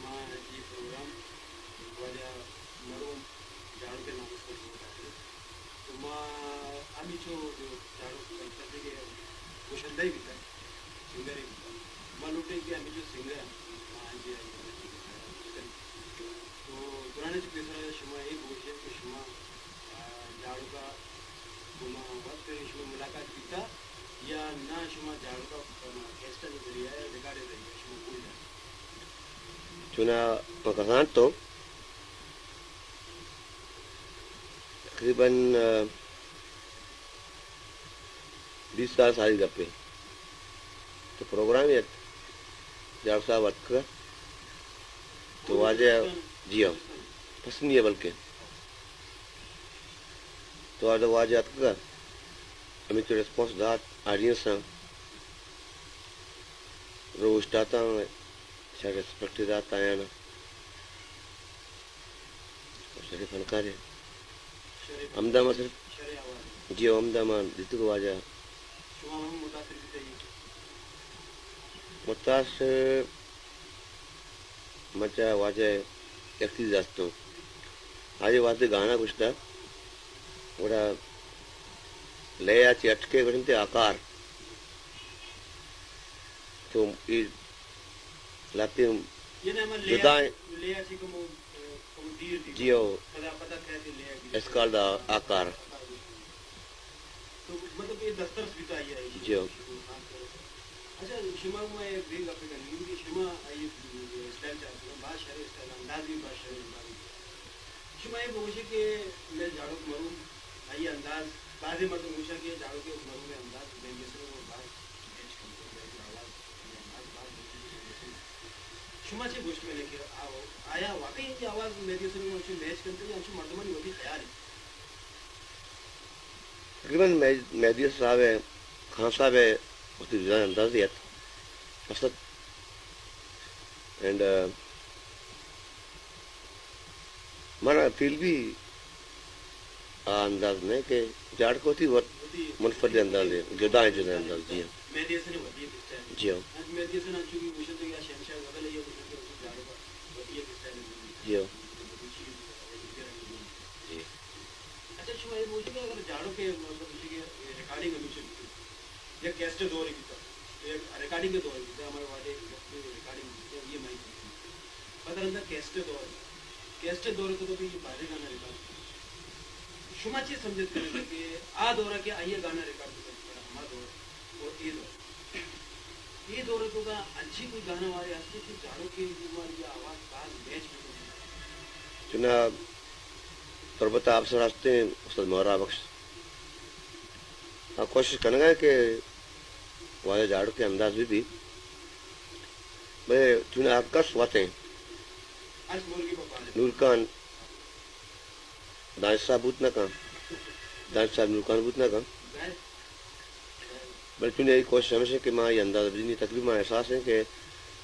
ما اے پروگرام واجہ مرحوم جاڑوک ءِ نام ءَ شروع داتگ۔ تو ما ہمینچو جو جاڑوک ءِ گوشندہ ئے بیتگ، سنگر ئے بیتگ، ما لوٹیں کہ ہمینچو سنگر ما آئی ءِ تو درانے چہ پیسر شما اے بگوشے کہ شما، آ، جاڑوک ءَ گوں ما وت کنیں، شما ملاقات بیتا یا نہ؟ شما جاڑوک ءَ کیسٹ ءِ ذریعہ ءَ، ریکارڈ ءِ ذریعہ ءَ شما گوش دات؟ چونا ما کسان تو تقریباً، آ، بیست سال ساری گپے۔ تو پروگرام ات، جاڑوک صاحب اتکگ ات۔ تو واجہ، جی ہاں، پسنی ہے بلکہ۔ تو واجہ، واجہ اتکگ ات، ہمے تو ریسپانس دات، آڈینس ءَ رو اوشتاتاں، شر ریسپیکٹ دات آیاں۔ شریں فنکارے۔ ہمدا ما صرف، جی ہمدا ما دیتگ واجہ۔ متاثر من چہ واجہ یک چیز است اوں۔ آئی واسطے گانا گوشتا، گڑا لے آ چی اٹکے گوشنتے آکار۔ تو اے لہتیں جدائیں، جی ہو، اسکال دا آکار۔ تو مطلب اے دسترس بیتا آئی ءَ۔ جی ہو۔ اچھا، شما ما اے بے گپ کنیں کہ شما آئی اسٹائل چارتے، باز شریں اسٹائل، انداز بھی باز شریں، انداز بھی۔ شما اے بگوشے کہ مئے جاڑوک مرحوم، آئی انداز، بازیں مردم گوشاں کہ جاڑوک مرحوم ءِ انداز مئے دیسرے گوں باز میچ کنت، مئے آواز، مئے انداز باز میچ کنت۔ شما چے گوشت کنے کہ آ-، آیا واقعی اے آواز مئے دیسرے گوں انچو میچ کنت یا انچو مردمانی وتی خیال انت؟ تقریباً مہدی صاحب ءِ، خان صاحب ءِ وتی جدائیں اندازے ات۔ مقصد اینڈ، آ، منا فیل بھی آ انداز نہ کہ جاڑوک وتی وت منفرد انداز ہے، جدائیں جدائیں انداز، جی ہاں۔ جی ہاں۔ جی ہاں۔ جی۔ اچھا، شما اے بوجے کہ اگر جاڑوک ءِ مطلب اے کہ ریکارڈنگ ہمیشہ بیتگ، یا کیسٹ ءِ دور بیتگ، یا ریکارڈنگ ءِ دور بیتگ، ہمارے والے وقت ریکارڈنگ بیتگ، یہ مائی بیتگ۔ پدا رندا کیسٹ ءِ دور، کیسٹ ءِ دور تو کبھی یہ بارے گانا ریکارڈ بیتگ۔ شما چے سمجھت کنے کہ آ دور کہ آئی گانا ریکارڈ بیتگ، ہما دور اور اے دور۔ اے دور ءِ توکا انچیں کوئی گانا وارے ہست کہ جاڑوک ءِ گوما آئی آواز باز میچ بہ کنت؟ چونا تربت ءَ افسر ہستیں استاد مہرا بخش، آ کوشش کنگا کہ واجہ جاڑوک ءِ انداز بہ بیت، بلے چونا ہر کس وت ایں۔ نور خان دانش صاحب بوت نہ کن، دانش صاحب نور خان بوت نہ کن۔ بلے چونیں آئی کوشش ہمیش انت کہ ما آئی انداز بجنیں، تقریباً ما احساس انت کہ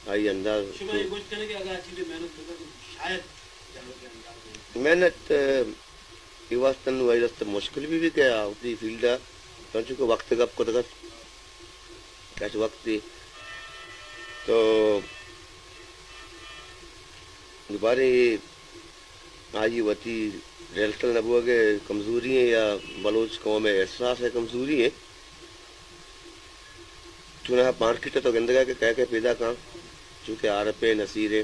آئی انداز شما اے گوشت کنے کہ اگاں چیزے محنت بکن تو شاید جاڑوک ءِ انداز بہ۔ محنت، اے واسطہ نوں آئی دست مشکل بہ بیت کہ آ وتی فیلڈ ءَ، پرچہ کہ وقت ءِ گپ کتگ ات، کش وقتے تو دوبارہ آئی وتی ریہرسل نہ بوگ ءِ کمزوری ایں یا بلوچ قوم ءِ احساس ءِ کمزوری ایں؟ چوناہا مارکیٹ ءَ تو گندگ ءَ کہ کئے کئے پیداک اَنت، چو کہ عارف ایں، نصیر ایں،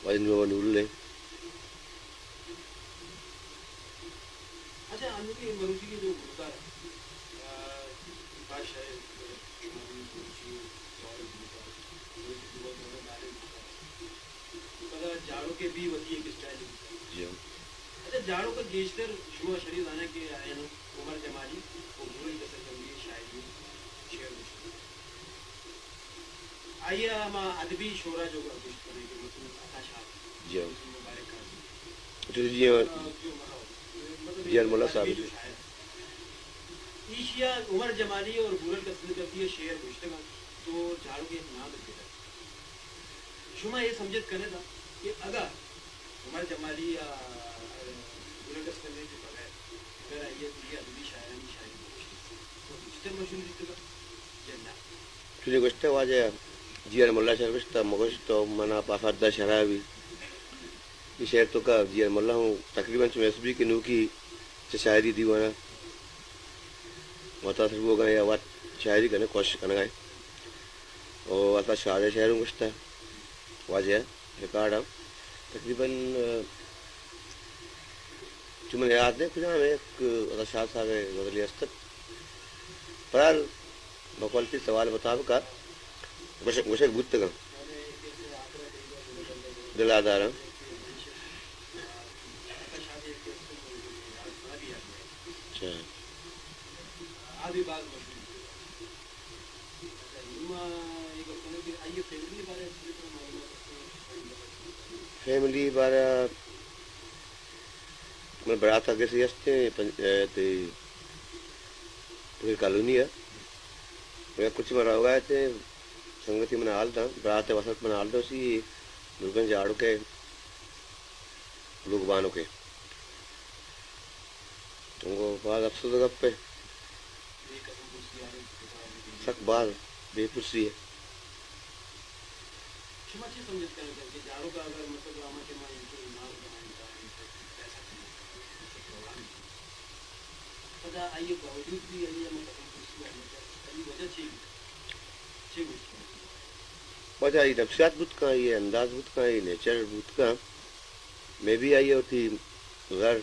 واجہ نور، نورل ایں۔ اچھا، انوگی مروچی کے جو گلوکار، آ، باز شاعر، شماری مروچی دور گلوکار، مروچی دور دور دارے گلوکار۔ پدا جاڑوک ءِ بھی وتی ایک اسٹائل ہے۔ جی ہاں۔ اچھا، جاڑوک ءَ گیشتر شما شری زانے کہ آئین عمر جمالی و گورل کسر بندی شاعری شعر گوشت۔ آئی ءَ ہما ادبی شعرا جو گوشت کنے کہ مثلاً عطا شاد، جی ہاں۔ مبارک قاضی۔ اچھا، جی ہاں۔ جو مطلب جی ہاں، ملا صاحب۔ ادبی جو شاعر۔ ایشی ءَ عمر جمالی اور گورل کسر بندی شعر گوشتگاں تو جاڑوک ءِ ایک نام پیدا۔ شما اے سمجھت کنے دا کہ اگاں عمر جمالی یا گورل کسر بندی کے بغیر اگر آئی ءَ دیگہ ادبی شاعرانی شاعری نہ گوشت تو گیشتر مشہور بیتگا یا نہ؟ تو نے گوشتہ واجہ جی آر ملا شعر گوشتہ، مگوشت تو منا پہ فردا شرابی۔ اے شعر توکا جی آر ملا ہوں تقریباً چو ایس بی کے نوکی چہ شاعری دیوانا متاثر بوگا یا وت شاعری کنے کوشش کنگا۔ او وتا شاعر شعر ہوں گوشتہ واجہ ریکارڈ ہم تقریباً، آ، چو من یاد نہیں کجام ہے، یک، آ، شاد صاحب غزلی است۔ پر بقول تی سوال مطابق گوشک، گوشک بوتگاں۔ دل آداراں۔ اچھا۔ فیملی بارہ من برات ء گسی ہستیں پنج-، اے، تئی پوری کالونی ء۔ یا کچھ من روگا اتیں، سنگتی من حال داں، برات ء وسط من حال داں، سی درگن جاڑو کے لوگ بانو کے۔ انگو باز افسوس گپ ہے۔ سک باز بے پرسی ہے۔ شما چی سمجھت کنگ کہ جاڑوک ء اگر مطلب ہما ٹائم ء انچو نام کمائینتا، انچو پیسہ کمائینتا، انچو پروان، پدا آئی باوجود بھی آئی ہم ختم کرسی آئی، آئی وجہ چی، چی گوشت کنگ؟ وجہ آئی نفسیات بوت کن، آئی انداز بوت کن، آئی نیچر بوت کن، مے بی آئی وتی زر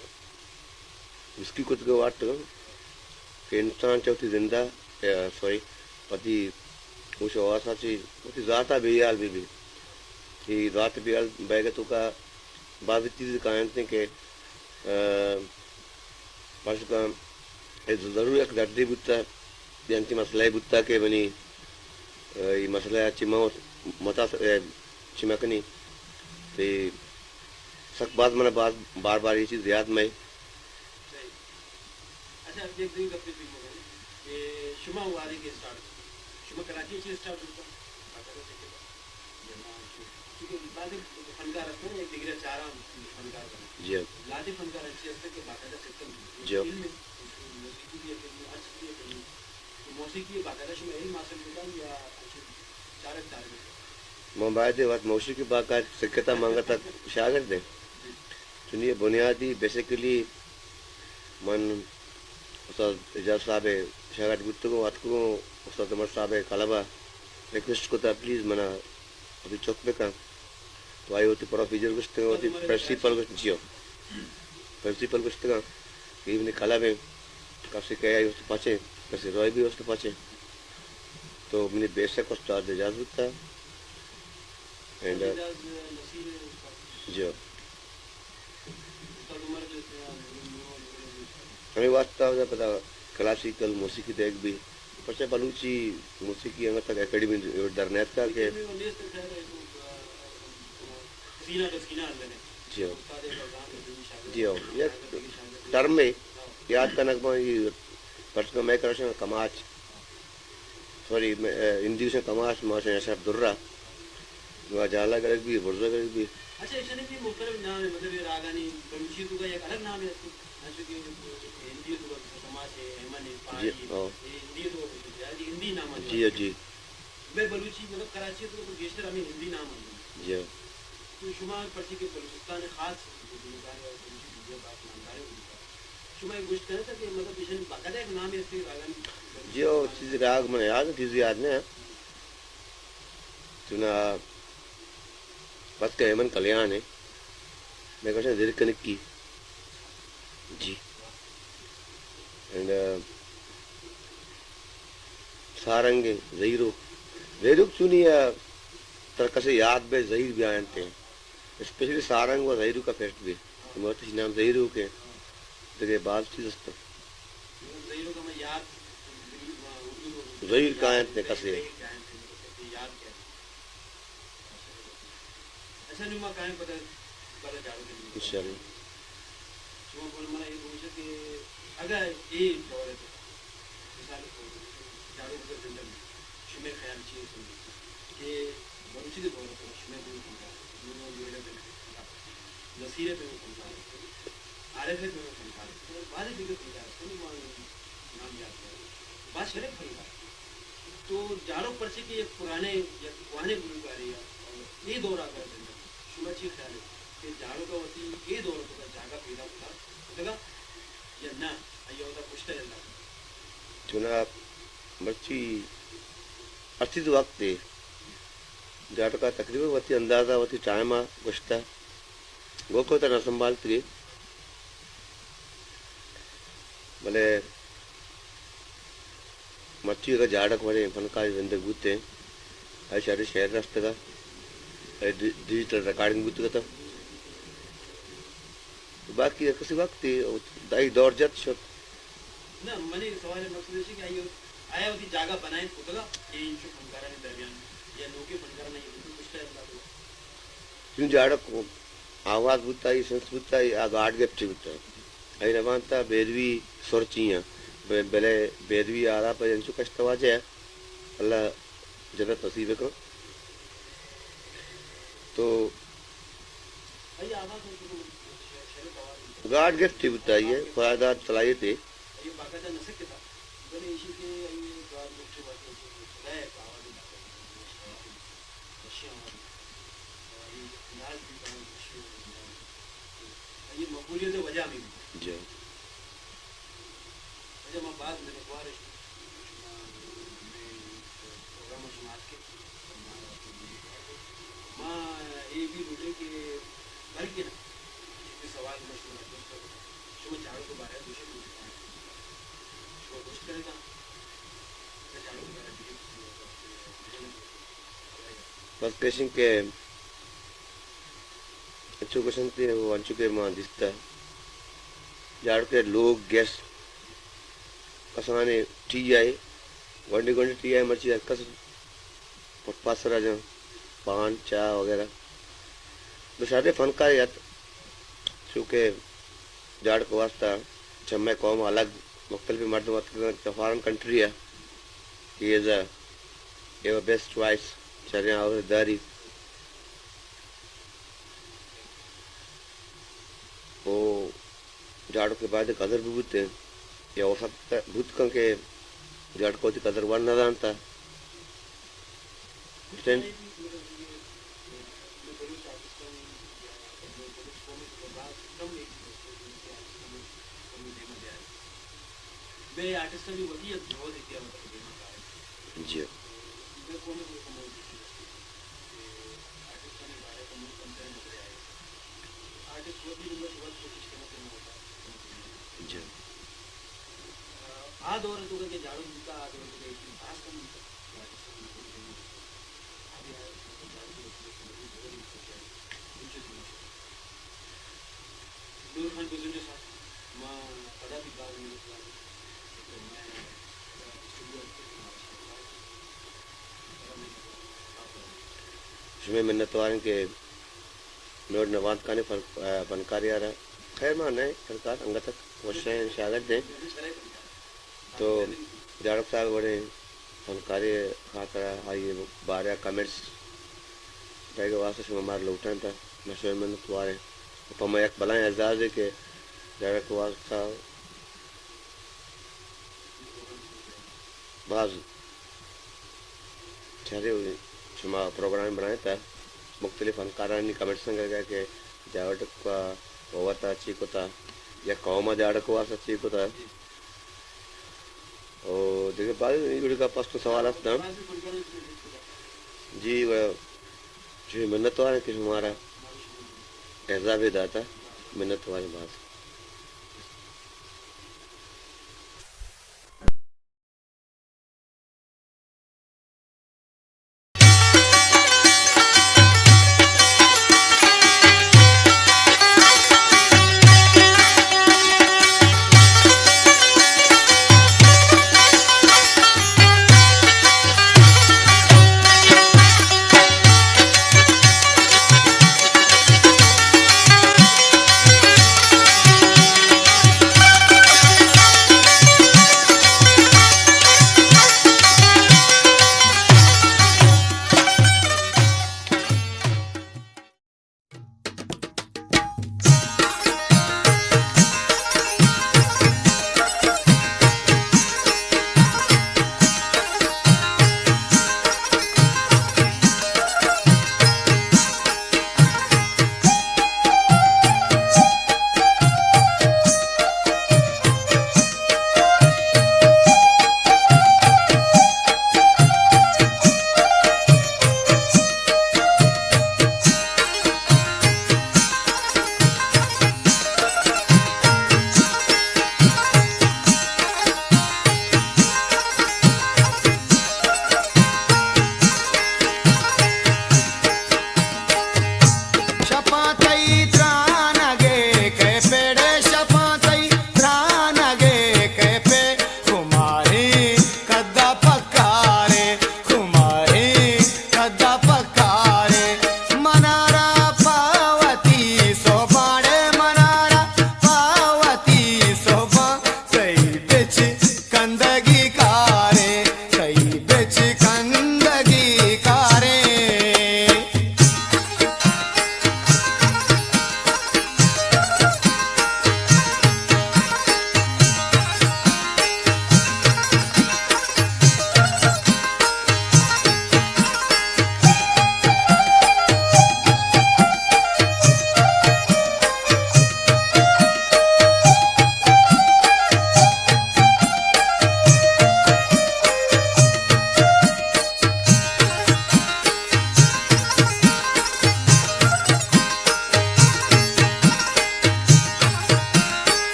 مسکی کتگ ء وارتگ انت کہ انسان چہ وتی زند ء، سوری، وتی ہوش ء حواس ء چہ وتی ذات ء بے حیال بہ بیت۔ اے ذات بے حیال بئیگ ء توکا بازیں چیز کاینت کہ، آ، فرض کن، اے ضرور یک دردے بوتہ، یا انچیں مسئلہ بوتہ کہ منی، آ، اے مسئلہ چہ من متاثر، آ، چی مکنی، تئی سک باز من باز بار بار اے چیز یاد مئے۔ صحیح۔ اچھا، یک دوئی گپے بھی بولیں کہ شما وہدے کہ اسٹارٹ، شما کراچی چی اسٹارٹ کرتا؟ باقاعدہ سے کتا؟ یا ما چی؟ کیونکہ بعض فنکار ہستن، یک دیگر چارا فنکار بنت۔ جی۔ لہتے فنکار اچھی ہستن کہ باقاعدہ سکن۔ جی۔ علم، موسیقی بھی ہے، ہر چیز بھی ہے۔ تو موسیقی باقاعدہ شما علم حاصل کرتا یا اچھی چارک چارک؟ من باید وت موسیقی باقاعدہ سکتا، منگتا شاگرد ہیں۔ چونی بنیادی بیسیکلی من استاد اعجاز صاحب ء شاگرد بوتگوں، اتکگوں، استاد عمر صاحب ء کلب ء ریکویسٹ کتا، پلیز منا وتی چک بکن۔ تو آئی وتی پروسیجر گوشتگ، وتی پرنسپل گوشت، جی ہو، پرنسپل گوشتگ کہ منی کلب ہیں، کسی کہ آئی وست پچیں، کسی روئے بھی وست پچیں۔ تو منی بیسک استاد اعجاز بوتا۔ اینڈ جی ہو۔ ہمے واسطہ اودا پدا کلاسیکل موسیقی دیگ بی، پرچہ بلوچی موسیقی انگت تک اکیڈمی در نیتکا کہ جی ہو۔ جی ہو، یک ٹرمے یاد کنگ باں، اے پرچہ مئے کرشن کماچ، سوری، مئے، اے، ہندی گوشن کماش، ما گوشن اشرف درہ۔ نوا جالا گرگ بی، برزا گرگ بی۔ اچھا، ایشانی بھی مختلف نام ہے، مطلب یہ راگانی بلوچی تو کا ایک الگ نام ہے اس کو، جیسے کہ ہندی تو کا کماش ہے، ایمن ہے، جی، پہاڑی ہے، ہاں۔ یہ ہندی تو کا، یہ ہندی نام ہے۔ جی، جی۔ میں بلوچی، مطلب کراچی تو کا گیشتر ہمیں ہندی نام ہے۔ جی۔ تو شما پرچی کے بلوچستان خاص، بلوچی دنیا بات نامدار ہے۔ شما اے گوشت کنئے کہ مطلب ایشانی باقاعدہ یک نامے استے راگانی؟ جی، او چیزی راگ من یاد، چیزی یاد نہ۔ چونا بس کہ ایمن کلیان ہے۔ میں گوشاں زیر کنکی۔ جی۔ اینڈ، آ، سارنگ زہیروک۔ زہیروک چونی، آ، تر کسے یاد بے زہیر بیاینتے۔ اسپیشلی سارنگ و زہیروک کا فیسٹ بے۔ مرتش نام زہیروک ہے۔ دگہ باز چیز است۔ زہیر کاینت نے کسے۔ انشاءاللہ۔ مثال ءِ طور پر، جاڑو بزرگ جنرل، شمئے خیال چی انت کہ بلوچی ءِ دور ءَ شمئے دو فنکار، نور محمد ویل ءِ دو فنکار، نصیر ءِ دو فنکار، عارف ءِ دو فنکار، بازیں دگہ فنکار است، ما نام یاد نہ، باز شریں فنکار۔ تو جاڑوک پرچے کہ یک پرانے، یک پرانے گلوکارے یا اے دور آ کر بندہ، شما چی خیال ہے کہ جاڑوک وتی اے دور تو کا جاگہ پیدا کتا، کتگا یا نہ؟ آئی اودا کشتا اللہ؟ جناب، مرچی ہر چیز وقت ہے۔ جاڑوکا تقریباً وتی اندازہ، وتی ٹائم آ گوشتا۔ گوکو ترا سنبھالتگی۔ بلے مرچی اگاں جاڑوک وڑیں فنکارے زندگ بوتیں، آئی شریں شعر رستگا، آئی ڈی-، ڈیجیٹل ریکارڈنگ بوتگتا۔ باقی ہر کسی وقت دائی دور جت شت۔ نہ، منی سوال مقصد ایش کہ آئی، آیا وتی جاگہ بنائیں کتگا کہ انچو فنکارانی درمیان یا نوکیں فنکارانی بالکل کشتا اللہ تو؟ چون جاڑوک آواز بوتا، آئی سنس بوتا، آئی آ گاڈ گفٹ بوتا۔ آئی نہ بانتا بیروی سر چی ہیں، ب-، بلے بیروی آلاپ انچو کشت واجہ ہے۔ اللہ جنت نصیب کن۔ تو گاڈ گفٹ بوتا، آئی خداداد صلاحیت ہے۔ جی۔ اچھا، ما باز منتوار ایں شما، شما مئے پروگرام ءَ شما اتکے، ما اے بھی لوٹیں کہ بلکہ نا، جتنے سوال ما شما جست کرتا، شما جاڑوک کے بارے گوشے، شما گوشت کرے گا، جاڑوک کے بارے بھی بس کشیں کہ انچو گوشنت، انچو کہ ما دیستہ، جاڑوک ءِ لوگ گیس کسانیں ٹی آئی، گونڈیں گونڈیں ٹی آئی، مرچی ہر کس فٹ پاتھ سرا جاں، پان، چاہ وغیرہ۔ بس ہر فنکارے ات، چونکہ جاڑوک واسطہ چہ مئے قوم الگ مختلف مردم اتکگ انت، چہ فارن کنٹری ءَ، ہی از اے بیسٹ چوائس، شریں آورت داری۔ او جاڑوک ءِ باید قدر بہ بوتیں، یا ہو سکتا بوت کن کہ جاڑوک ءَ وتی قدر وڑ نہ زانتا۔ جی۔ جی۔ شمئے منتوار ایں کہ نوٹ نہ بانت کنے فن-، فنکارے ءَ را۔ خیر، ما نئے فنکار، انگت ءَ وشیں شاگرد ایں۔ تو جاڑوک صاحب وڑیں فنکارے خاطرا آئی بارے کمنٹس دئیگ ءِ واسطہ شما مارا لوٹائینتا، ما شمئے منتوار ایں۔ پہ ما یک بلاہیں اعزازے کہ جاڑوک واسطہ باز چرے شما پروگرام بنائینتا، مختلف فنکارانی کمنٹس گرگا کہ جاڑوک ءَ وتا چی کتا، یا قوم ءَ جاڑوک واسطہ چی کتا۔ او دگہ باز جوڑی کا پست سوال است نا۔ جی، و چوشیں منتوار ایں کہ شمارا اعزازے داتا، منتوار ایں باز۔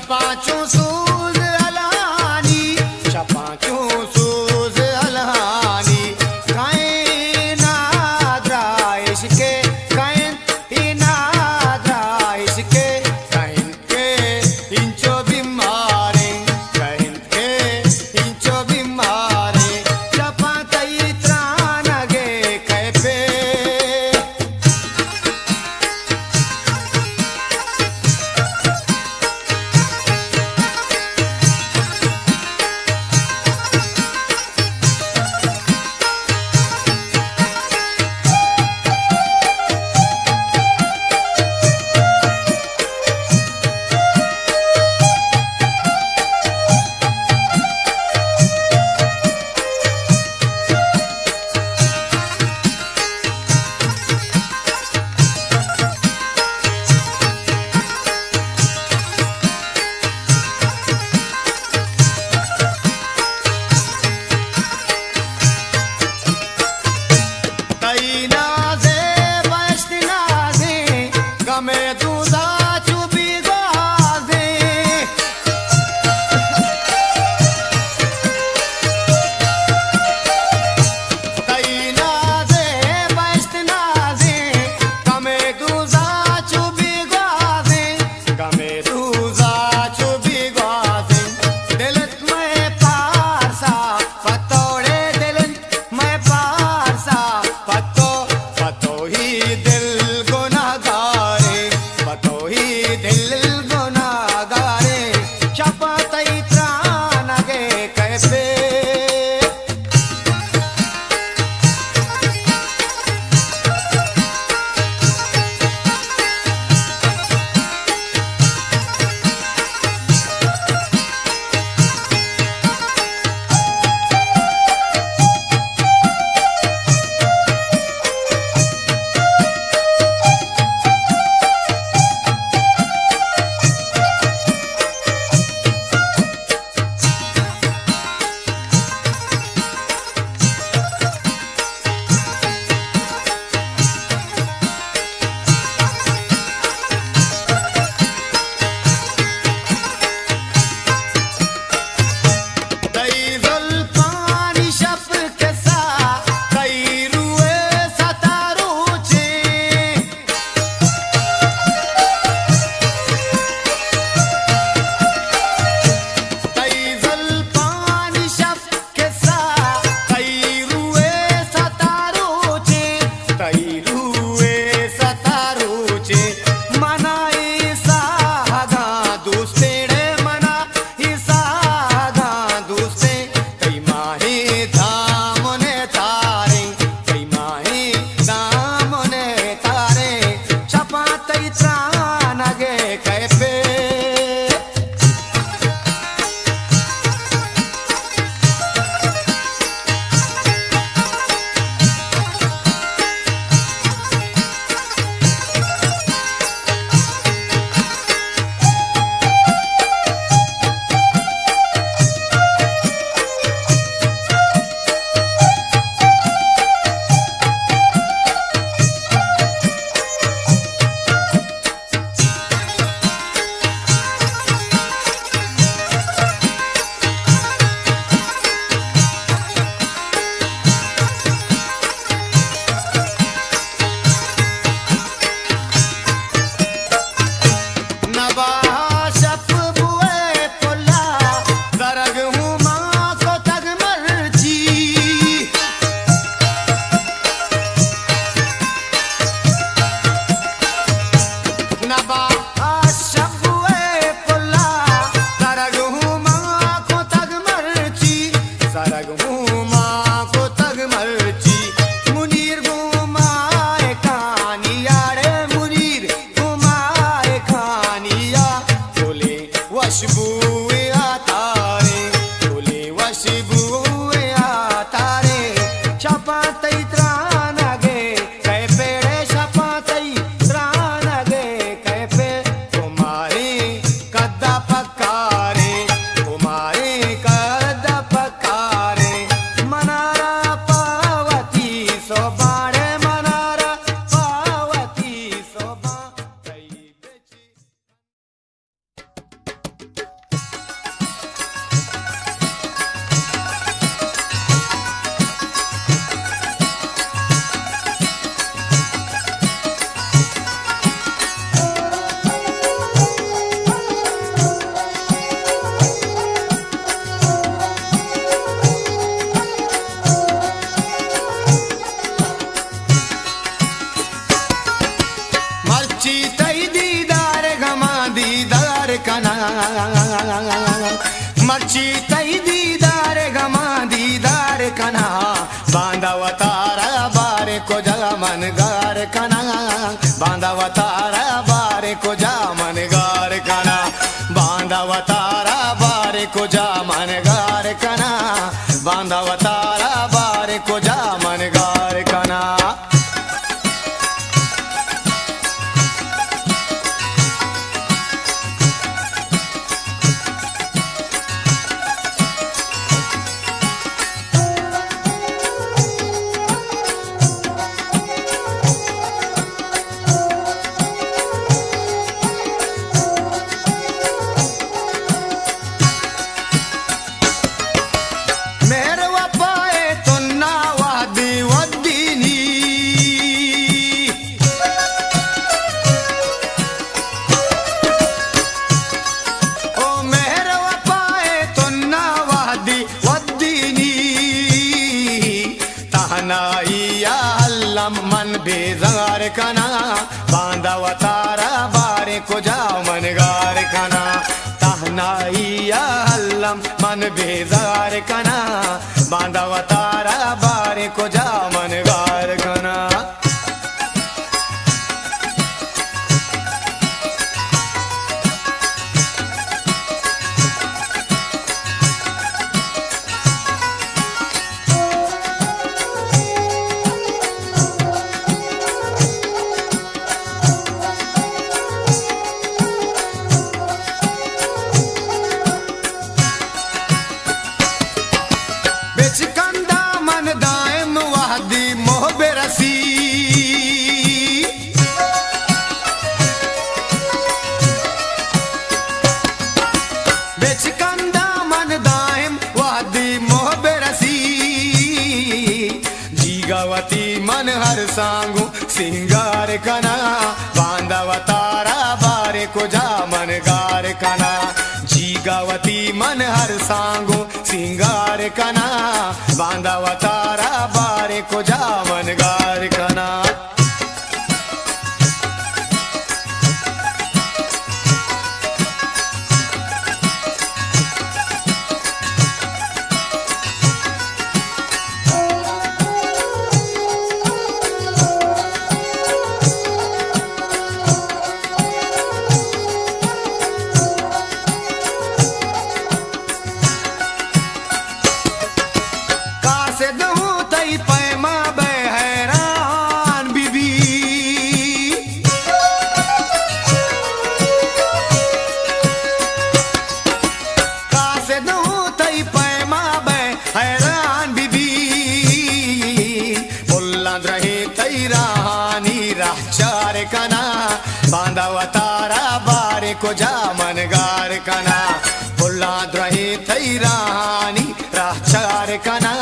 پانچوں سوز الہانی، چہ پانچوں سوز الہانی، کائیں نادرا عشق ءِ کائیں، اے نادرا عشق ءِ کائیں کہ انچو بیماریں، کائیں کہ انچو بیماریں، چہ پا تئی ترانگ ءِ کیپے۔ تئی نازے بہشت نازیں، غمے دوزا چو بیگوازیں۔ تئی نازے بہشت نازیں، غمے دوزا چو بیگوازیں، غمے دوزا چو بیگوازیں۔ دل انت مئے پارسا، پتوڑے دل انت مئے پارسا، پتو، پتو ہی دل گناہگاریں، پتو ہی دل گناہگاریں، چہ پا تئی ترانگ ءِ کیپے۔ تئی زلفانی شپ کسا، تئی روئے ستا روچیں۔ تئی زلفانی شپ کسا، تئی روئے ستا روچیں، تئی روئے ستا روچیں۔ منا اے ساہگاں دوستیں ڑے، منا اے ساہگاں دوستیں۔ تئی ماہیں دامن ءِ تاریں، تئی ماہیں دامن ءِ تاریں، چہ پا تئی ترانگ ءِ کیپے۔ نباہ شپ بوئے پلا، زرگ ہوں ماں کتگ مرچی۔ نباہ شپ بوئے پلا، زرگ ہوں ماں کتگ مرچی، زرگ ہوں ماں کتگ مرچی۔ منیر گوں ماہکانی آڑے، منیر گوں ماہکانی آ، گلیں وشبوئے عطاریں، گلیں وشبوئے عطاریں، چہ پا تئی ترانگ ءِ کیپے ڑے، چہ پا تئی ترانگ ءِ کیپے۔ کماریں کد ءَ پکاریں، کماریں کد ءَ پکاریں، منارا پہ وتی سوباں ڑے، منارا پہ وتی سوباں۔ تئی بچی کناں۔ مرچی تئی دیدار گماں دیدار کناں، باندا وتارا باریں کجا من گار کناں، باندا وتارا باریں کجا من گار کناں، باندا وتارا باریں کجا من گار کناں، باندا وتارا باریں کجا من گار کناں۔ مہر وپا ءِ تنا وہدی ودینی، او مہر وپا ءِ تنا وہدی ودینی، تہنائی ءَ الم من بیزار کناں، باندا وتارا باریں کجا من گار کناں، تہنائی ءَ الم من بیزار کناں، باندا وتارا باریں کجا من گار کناں۔ بچکنداں من دائم وہدی موہ برسی، بچکنداں من دائم وہدی موہ برسی، جیگا وتی من ہر سانگوں سینگار کناں، باندا وتارا باریں کجا من گار کناں، جیگا وتی من ہر سانگوں سینگار کناں، باندا وتارا باریں کجا من گار کناں۔ قاصد ہوں تئی پیما بے حیران بی بی، قاصد ہوں تئی پیما بے حیران بی بی، ملاں درہیں تئی راہانی راہ چار کناں، باندا وتارا باریں کجا من گار کناں، ملاں درہیں تئی راہانی راہ چار کناں،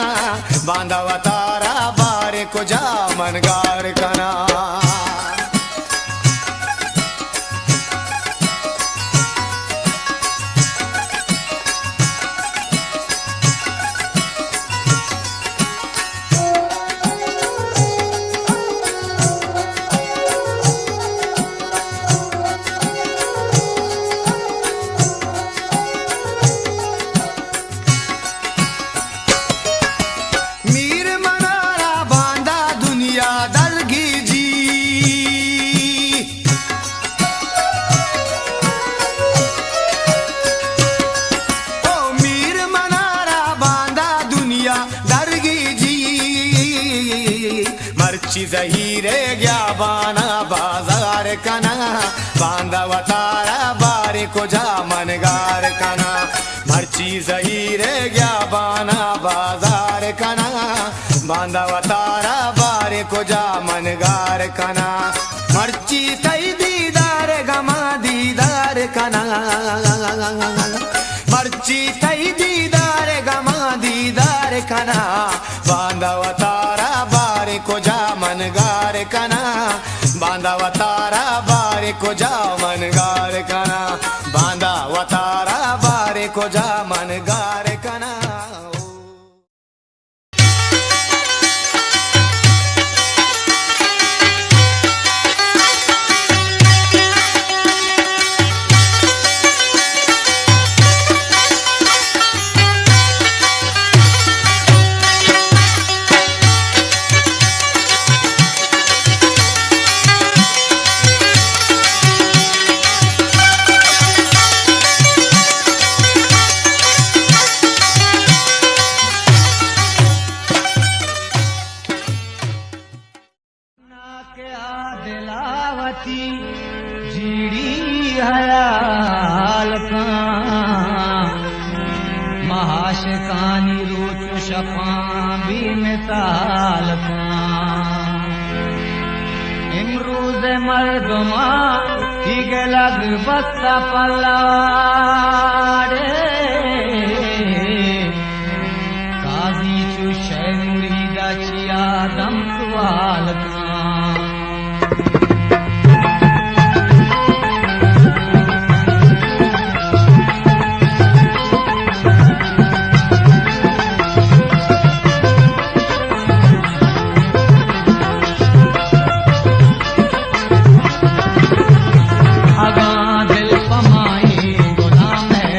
باندا وتارا باریں کجا من گار کناں۔ میر منارا باندا دنیا درگیجی، او میر منارا باندا دنیا درگیجی، مرچی زہیر ءِ گیابانا بازار کناں، باندا وتارا باریں کجا من گار کناں، مرچی زہیر ءِ گیابانا بازار کناں، باندا وتارا باریں کجا من گار کناں، مرچی تئی دیدار گماں دیدار کناں، مرچی تئی دیدار گماں دیدار کناں، باندا وتارا باریں کجا من گار کناں، باندا وتارا باریں کجا من گار کناں، باندا وتارا باریں کجا من گار کناں۔ پاں بے مثال کاں۔ امروز مردماں ای گلگ بستہ پلاڑے، قاضی چو شے مرید ءَ چیا دم سوال کاں۔ اگاں دل پہ مائی غلام ءِ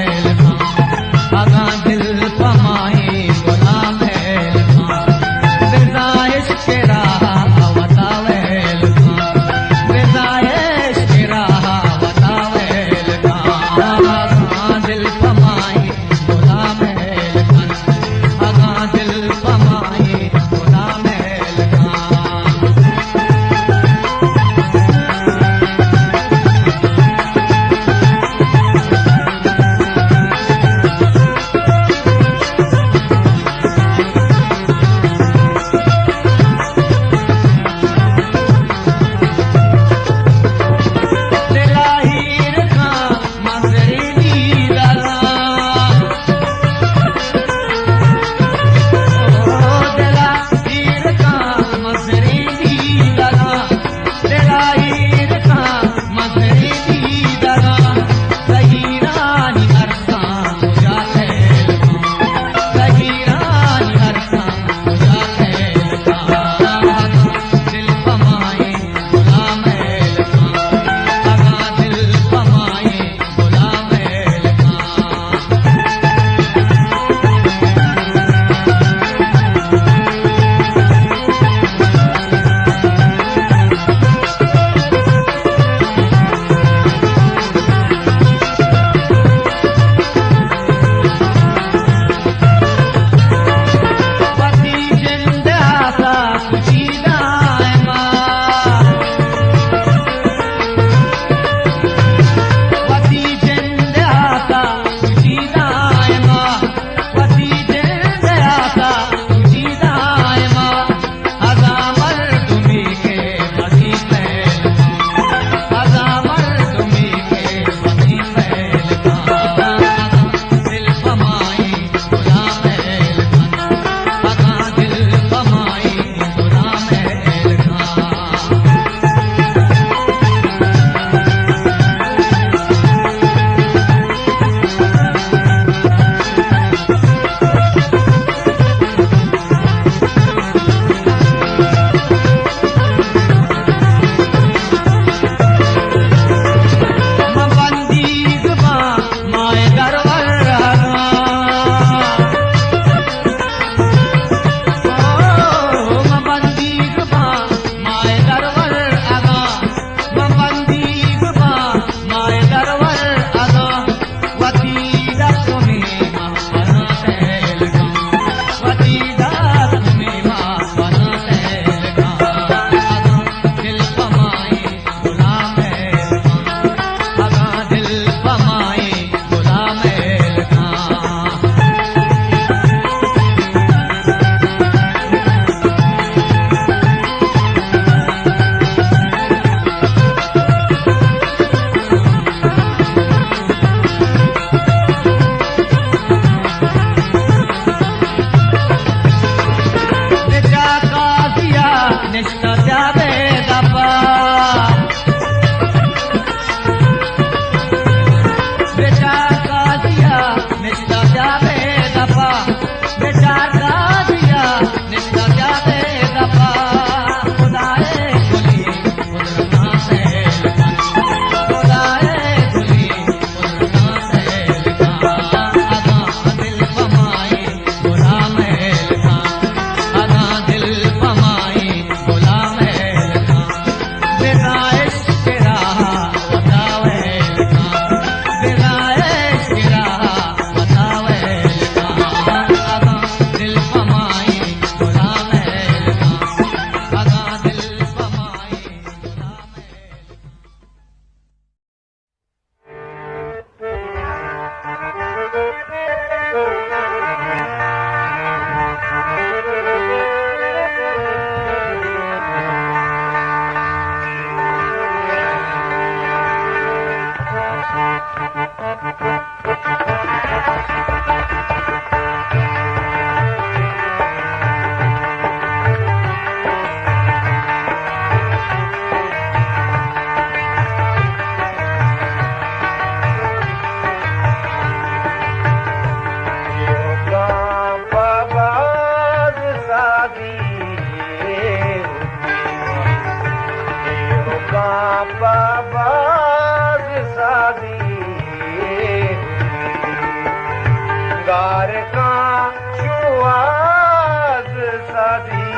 گار کاں شوہاز سازی،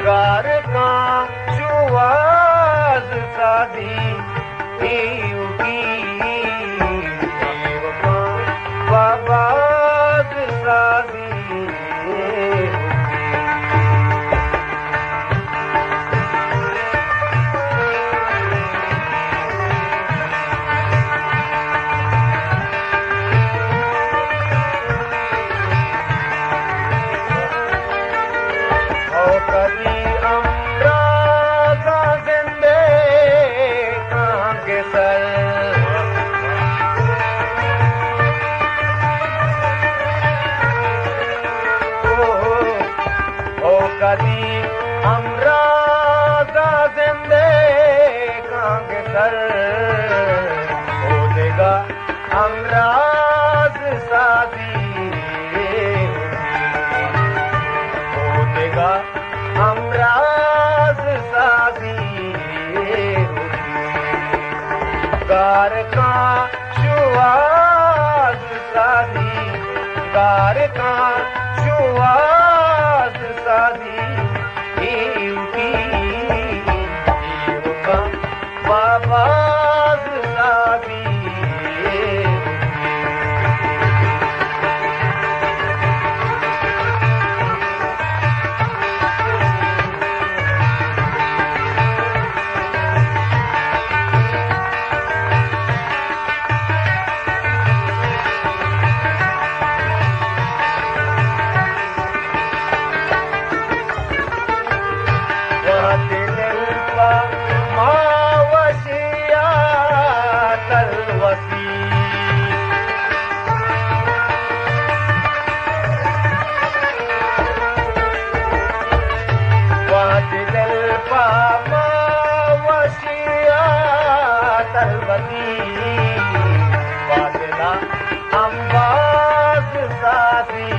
گار کاں شوہاز سازی، ایوکی ایوکاں باباز سازی۔ او کدی ہمراز زندے کانگ سر، او، او کدی ہمراز زندے کانگ سر، او دگہ ہمراز سازی، او دگہ ہمراز سازی۔ گار کاں شوہاز سازی، گار کاں شوہاز سازی، ایوکی ایوکاں باباز سازی۔ وہدے دل پہ ما وشی ءَ تلوسی، وہدے دل پہ ما وشی ءَ تلوسی، بادل ءَ امباز سازی،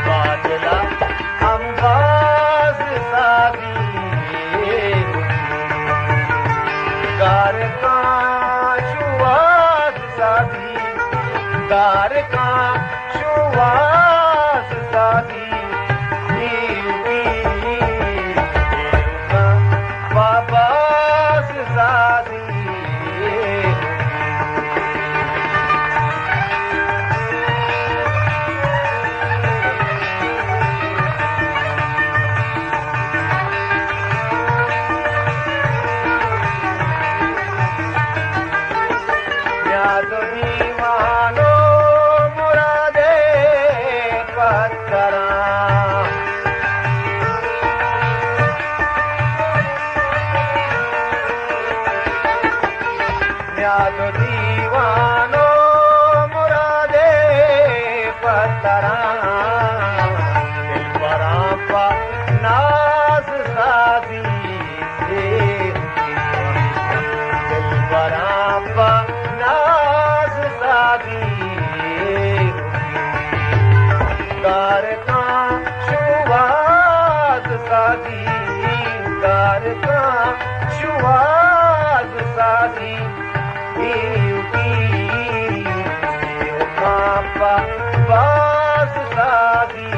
بادل ءَ امباز سازی۔ گار کاں شوہاز سازی، گار کاں شوہاز سازی، ایوکی ایوکاں باباز سازی۔ نیاز و دیوان و مراد پتراں، نیاز و دیوان و مراد پتراں، دلبراں پہ ناز سازی، دلبراں پہ ناز سازی۔ گار کاں شوہاز سازی، گار کاں شوہاز سازی، ایوکی ایوکاں باباز سازی۔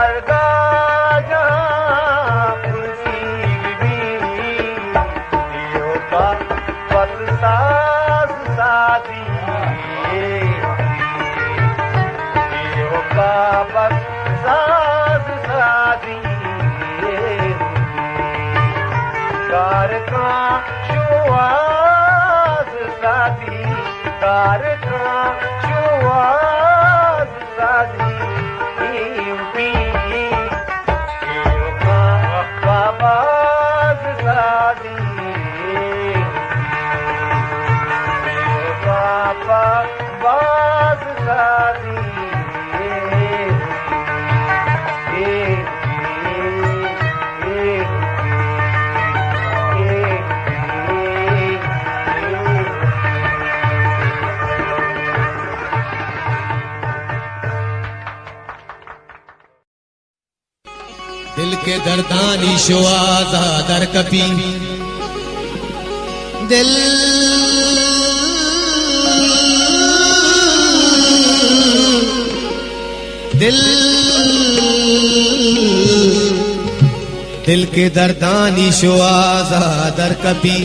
درگاہ جہاں پرسیگ بی، ایوکا پت ساز سازی، ایوکا پت ساز سازی، کار کاں شوہاز سازی، کار کاں شوہاز سازی، اے پی، اے پا، پا باز سازی، اے پا باز سازی، اے، اے، اے، اے، اے۔ دل کہ دردانی شوہاز ءَ در کپی، دل، دل، دل کہ دردانی شوہاز ءَ در کپی،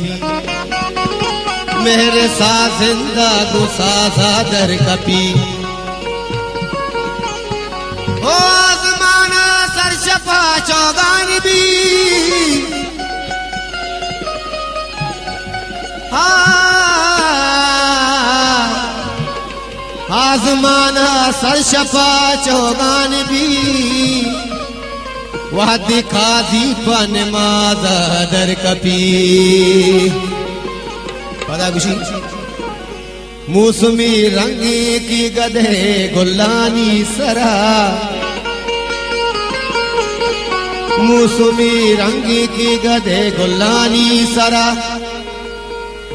مہر سازندہ گوں ساز ءَ در کپی۔ او آزمان ءَ سرشپ ءَ چوگان بی۔ ہاں، آزمان ءَ سرشپ ءَ چوگان بی۔ وہدے قاضی پہ نماز ءَ در کپی۔ پدا گوشی۔ موسمی رنگی کی گدے گلانی سرا، موسمی رنگی کی گدے گلانی سرا،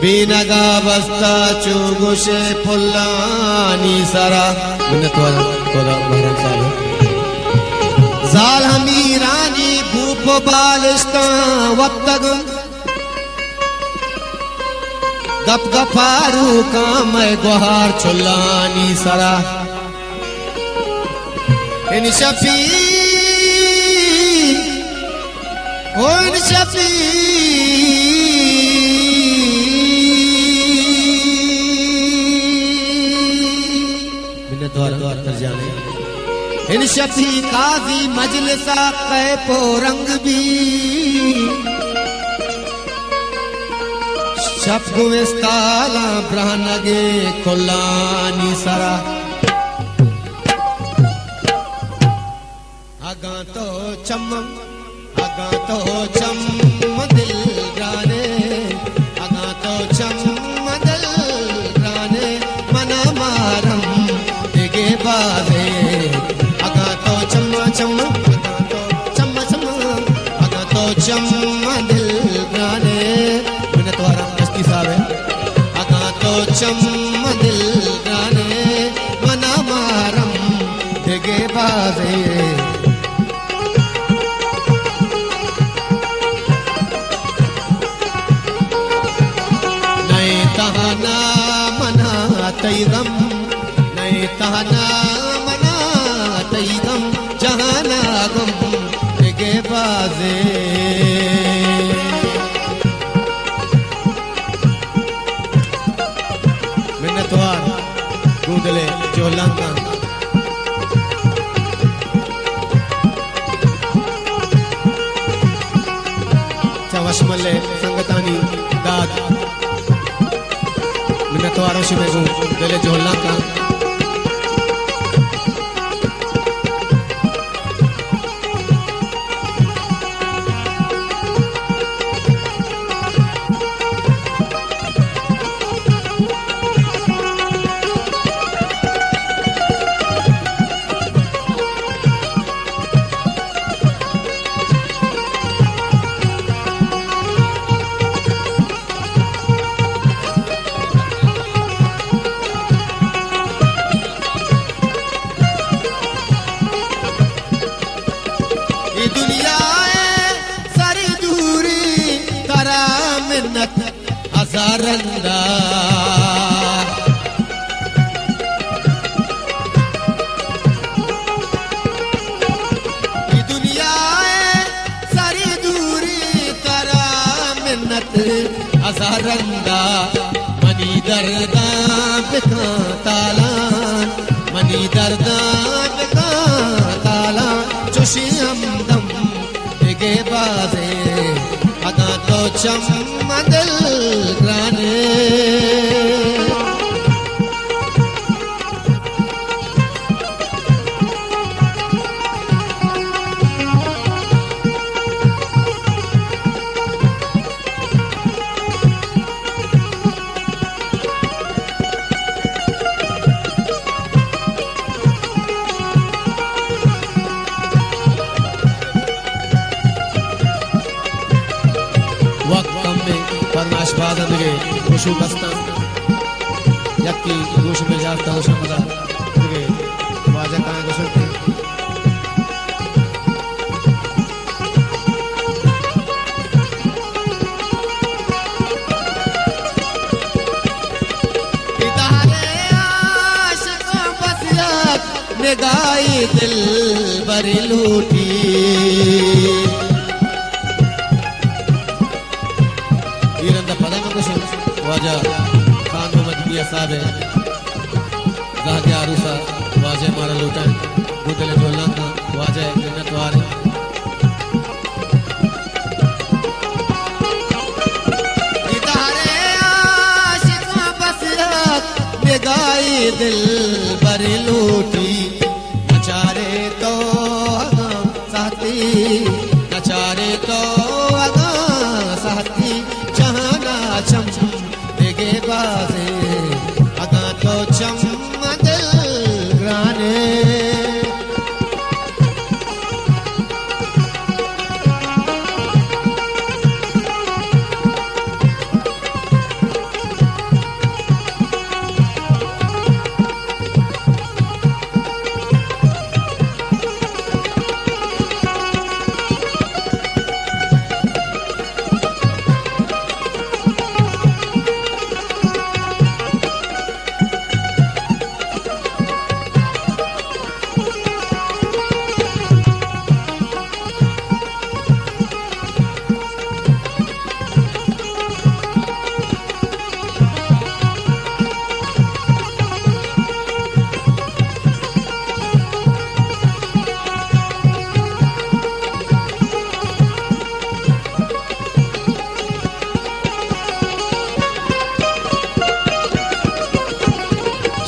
بینگا بستا چو گوشے پلانی سرا۔ منت وارا خدا محرم صاحب۔ زال ہمیرانی بوپ و بالشتاں وپتگم، گپ گپاروکاں مئے گوہار چلانی سرا۔ ان شپی، او ان شپی، منت وار اختر جان۔ ان شپی قاضی مجلس ءَ کئے پورنگ بی، شپ گوں استالاں برہنگے کلانی سرا۔ اگاں تو چم، اگاں تو چم دل گرانے، اگاں تو چم دل گرانے، منا مارم دگے بازے۔ اگاں تو چم، چم، اگاں تو چم، چم، اگاں تو چم دل گرانے۔ منت وارا کشتی صاحب ہے۔ اگاں تو چم دل گرانے، منا مارم دگے بازے۔ نئے تہنا منا تئی غم، نئے تہنا منا تئی غم، جہانا غم دگے بازے۔ منتوار گوں دل ءِ جہلانکاں۔ چہ وشمل ءِ سنگتانی داد۔ منتوار شمئے گوں دل ءِ جہلانکاں۔ اے دنیا ءِ سر دوری ترا منت ہزار رندا۔ رندا منی درداں بکاں تالان، منی درداں بکاں تالان، چوشیں ہمدم دگہ بازیں، اگاں تو چم دل گرانے۔ وقت کم ایں، فرمائش باز اَنت، دگہ گوشوک است اَنت۔ یکے گوش بجار، تو شمدا دگہ واجہ کائیں گوشنت۔ دیدار عاشقاں بس یک نگاہے دلبر لوٹی۔ اے رندا پدا من گوشاں، واجہ خان محمد میاں صاحب ءِ زہگ ءِ عروس ءَ واجہ ءَ مارا لوٹائینت، گوں دل ءِ جہلانکاں واجہ ءِ منتوار ایں۔ دیدار عاشقاں بس یک نگاہے دلبر لوٹی، نچارے تو اگاں ساہتی، نچارے تو اگاں ساہتی، جہان ءَ چم دگہ بازیں، اگاں تو چم دل گرانے۔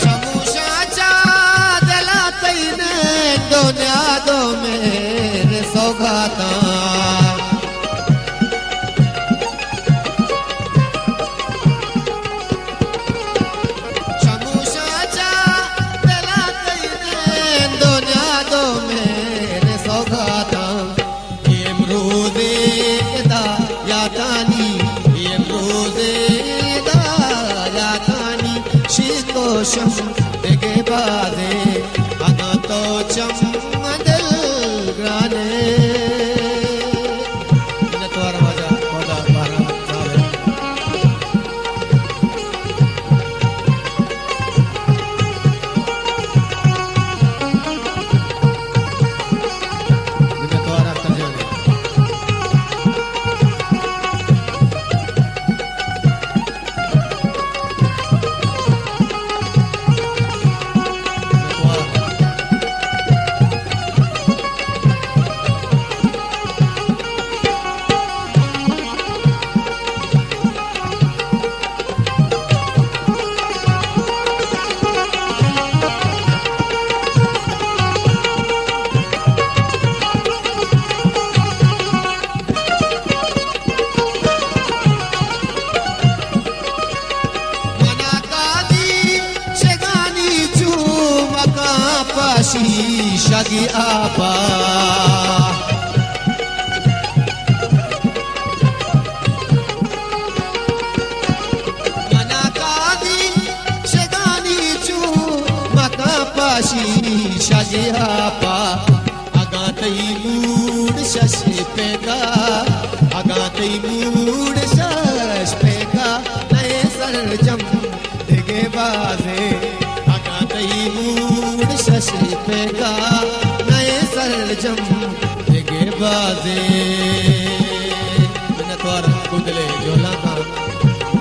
شموشاں چہ دل ءَ تئی نند ءُ نیاد ءُ مہر ءِ سوگاتاں۔ شموشاں چہ دل ءَ تئی نند ءُ نیاد ءُ مہر ءِ سوگاتاں۔ اے امروزے ادا یاتانی، اے امروزے ادا یاتانی، شیک ءُ شم دگہ بازیں، اگاں تو چم دل گرانے۔ منتوار واجہ، خدا باران صاحب۔ منا قاضی شگانی چو مکاں پہ شیشگی آپا۔ منا قاضی شگانی چو مکاں پہ شیشگی آپا۔ اگاں تئی موڈ شش پیکا، اگاں تئی موڈ شش پیکا، نئے سرجم دگہ بازیں۔ اگاں تئی موڈ شش پیکا، نئے سرجم دگہ بازیں۔ منتوار، گوں دل ءِ جہلانکاں۔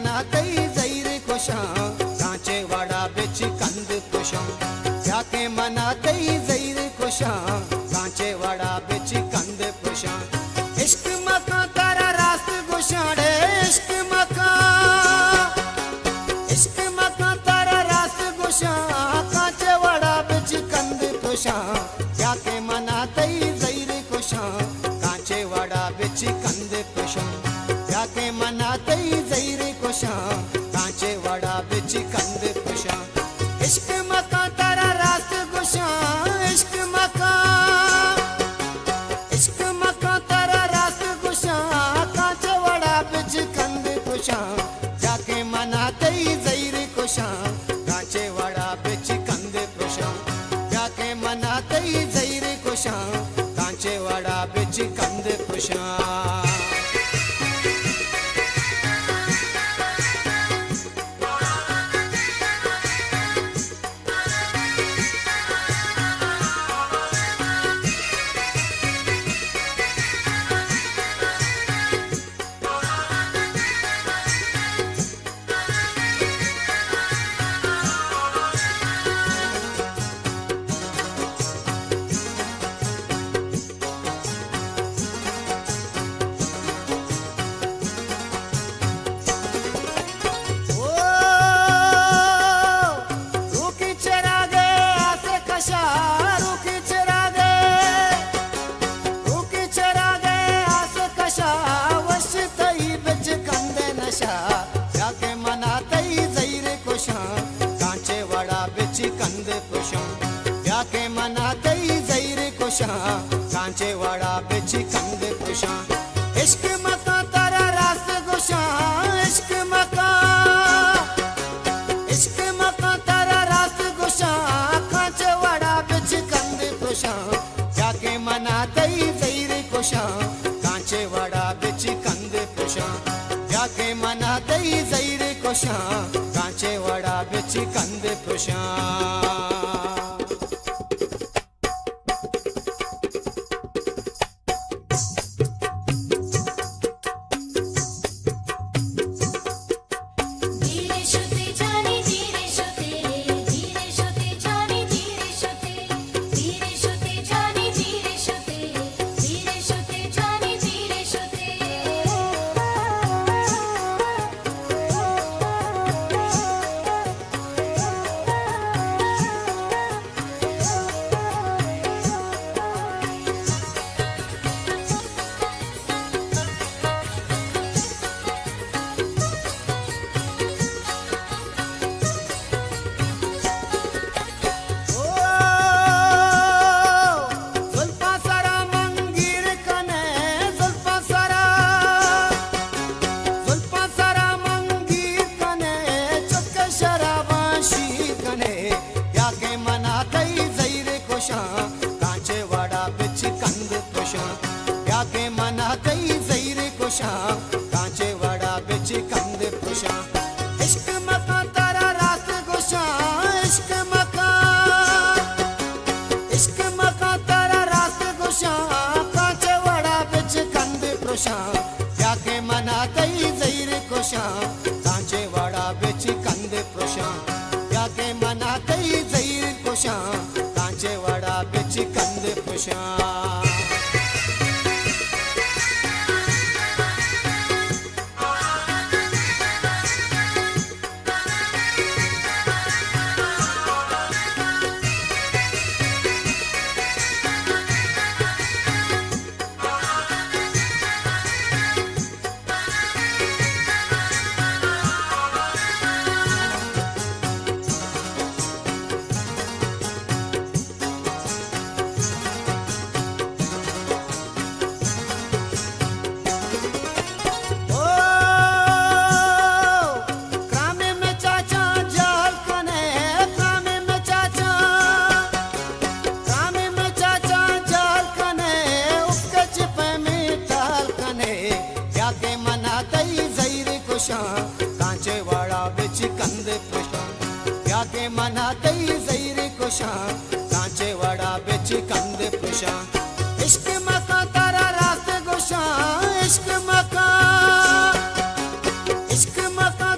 منا تئی زہیر کشاں، کانچے وڑا بچ کند پشاں۔ یا کہ منا تئی زہیر کشاں، کانچے وڑا بچ کند پشاں۔ عشق مکاں ترا راست گوشاں ڑے، عشق مکاں، عشق مکاں ترا راست گوشاں، کانچے وڑا بچ کند پشاں۔ یا کہ منا تئی زہیر کشاں، کانچے وڑا بچ کند پشاں۔ یا کہ منا تئی زہیر کشاں، کانچے وڑا بچ کند پشاں۔ عشق مکاں ترا راست گوشاں، عشق مکاں، عشق مکاں ترا راست گوشاں، کانچے وڑا بچ کند پشاں۔ یا کہ منا تئی زہیر کشاں، کانچے وڑا بچ کند پشاں۔ یا کہ منا تئی زہیر کشاں، کانچے وڑا بچ کند پشاں۔ او، روکی چراغے آس کشا، روکی چراغے، روکی چراغے آس کشا، وش تئی بچ کند نشا۔ یا کہ منا تئی زہیر کشاں، کانچے وڑا بچ کند پشاں۔ یا کہ منا تئی زہیر کشاں، کانچے وڑا بچ کند پشاں۔ عشق مکاں ترا راست گوشاں، عشق مکاں، عشق مکاں ترا راست گوشاں، کانچے وڑا بچ کند پشاں۔ یا کہ منا تئی زہیر کشاں، کانچے وڑا بچ کند پشاں۔ یا کہ منا تئی زہیر کشاں، کانچے وڑا بچ کند پشاں۔ او، زلفاں سرا منگیر کنے، زلفاں سرا، زلفاں سرا منگیر کنے، چک شراباں شیر کنے۔ یا کہ منا تئی زہیر کشاں، کانچے وڑا بچ کند پشاں۔ یا کہ منا تئی زہیر کشاں، کانچے وڑا بچ کند پشاں۔ عشق مکاں ترا راست گوشاں، عشق مکاں، عشق مکاں ترا راست گوشاں، کانچے وڑا بچ کند پشاں۔ یا کہ منا تئی زہیر کشاں، کانچے وڑا بچ کند پشاں۔ یا کہ منا تئی زہیر کشاں، کانچے وڑا بچ کند پشاں۔ او، کرامے میں چاچا جال کنے، کرامے میں چاچا، کرامے میں چاچا جال کنے، اس کے چپے میں ٹال کنے۔ یا کہ منا تئی زہیر کشاں، کانچے وڑا بچ کند پشاں۔ یا کہ منا تئی زہیر کشاں، کانچے وڑا بچ کند پشاں۔ عشق مکاں ترا راست گوشاں، عشق مکاں، عشق مکاں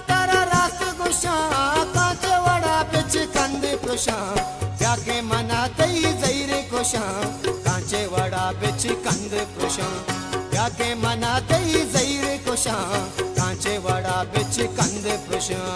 کانچے وڑا بچکند پرشاں، یا کہ منا تئی زہیر کشاں، کانچے وڑا بچکند پرشاں۔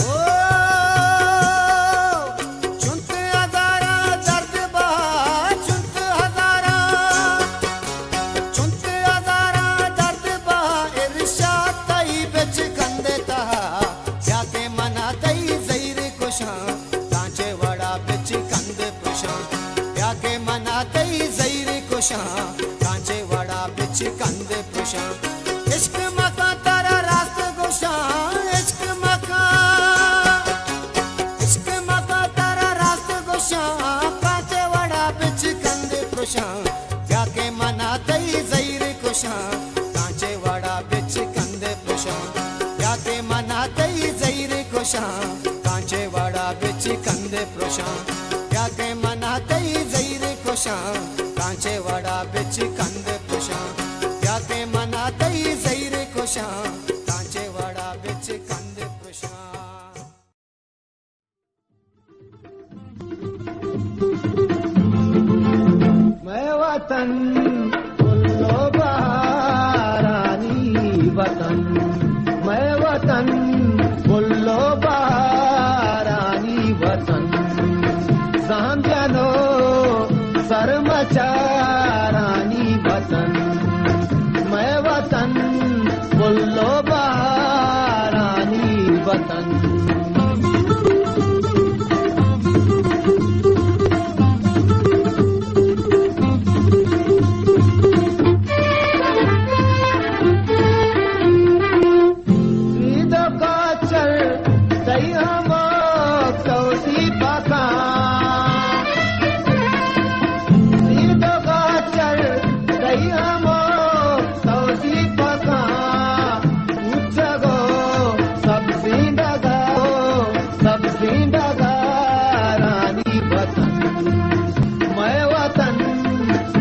او، چنت ہزاراں درد بہا، چنت ہزاراں، چنت ہزاراں درد بہا، ارشاد تئی بچکند تہا، یا کہ منا تئی زہیر کشاں، کانچے وڑا بچکند پرشاں، یا کہ منا تئی زہیر کشاں، کانچے وڑا بچکند پرشاں۔ عشق مکاں ترا راست گوشاں، عشق مکاں، عشق مکاں ترا راست گوشاں، کانچے وڑا بچکند پرشاں، یا کہ منا تئی زہیر کشاں، کانچے وڑا بچکند پرشاں، یا کہ منا تئی زہیر کشاں، کانچے وڑا بچکند پرشاں، یا کہ منا تئی زہیر کشاں، کانچے وڑا بچکند پرشاں، یا کہ منا تئی زہیر کشاں، کانچے وڑا بچکند پرشاں۔ مئے وطن گل و بہارانی وطن، مئے وطن گل و بہارانی وطن، زہم جن و سرمچارانی وطن، مئے وطن گل و بہارانی وطن۔ سید و کاچل تئی ہمک توسیپکاں، سید و کاچل تئی ہمک توسیپکاں، اچگ و سبزیں ڈگار، سبزیں ڈگارانی وطن، مئے وطن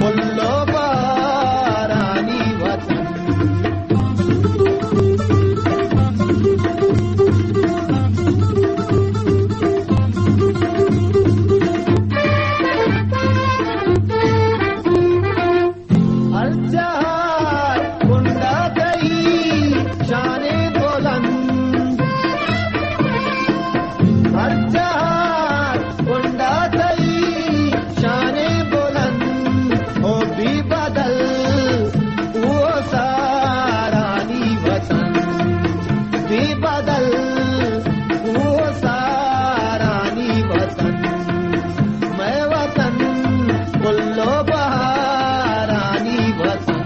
گل و بہارانی وطن۔ ہر جہار کنڈا تئی شان بلند، ہر جہار کنڈا تئی شان بلند، او بے بدل او سارانی وطن، بے بدل او سارانی وطن، مئے وطن گل و بہارانی وطن۔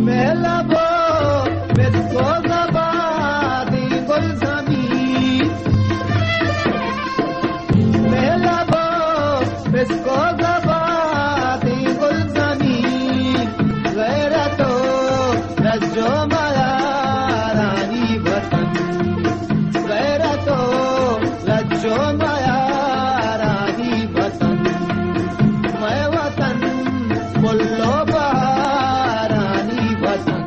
مئے لب و مسک و زبادیں گلزمین، مئے لب و مسک و زبادیں گلزمین، غیرت و لج و میارانی وطن، غیرت و لج و میارانی وطن، مئے وطن گل و بہارانی وطن۔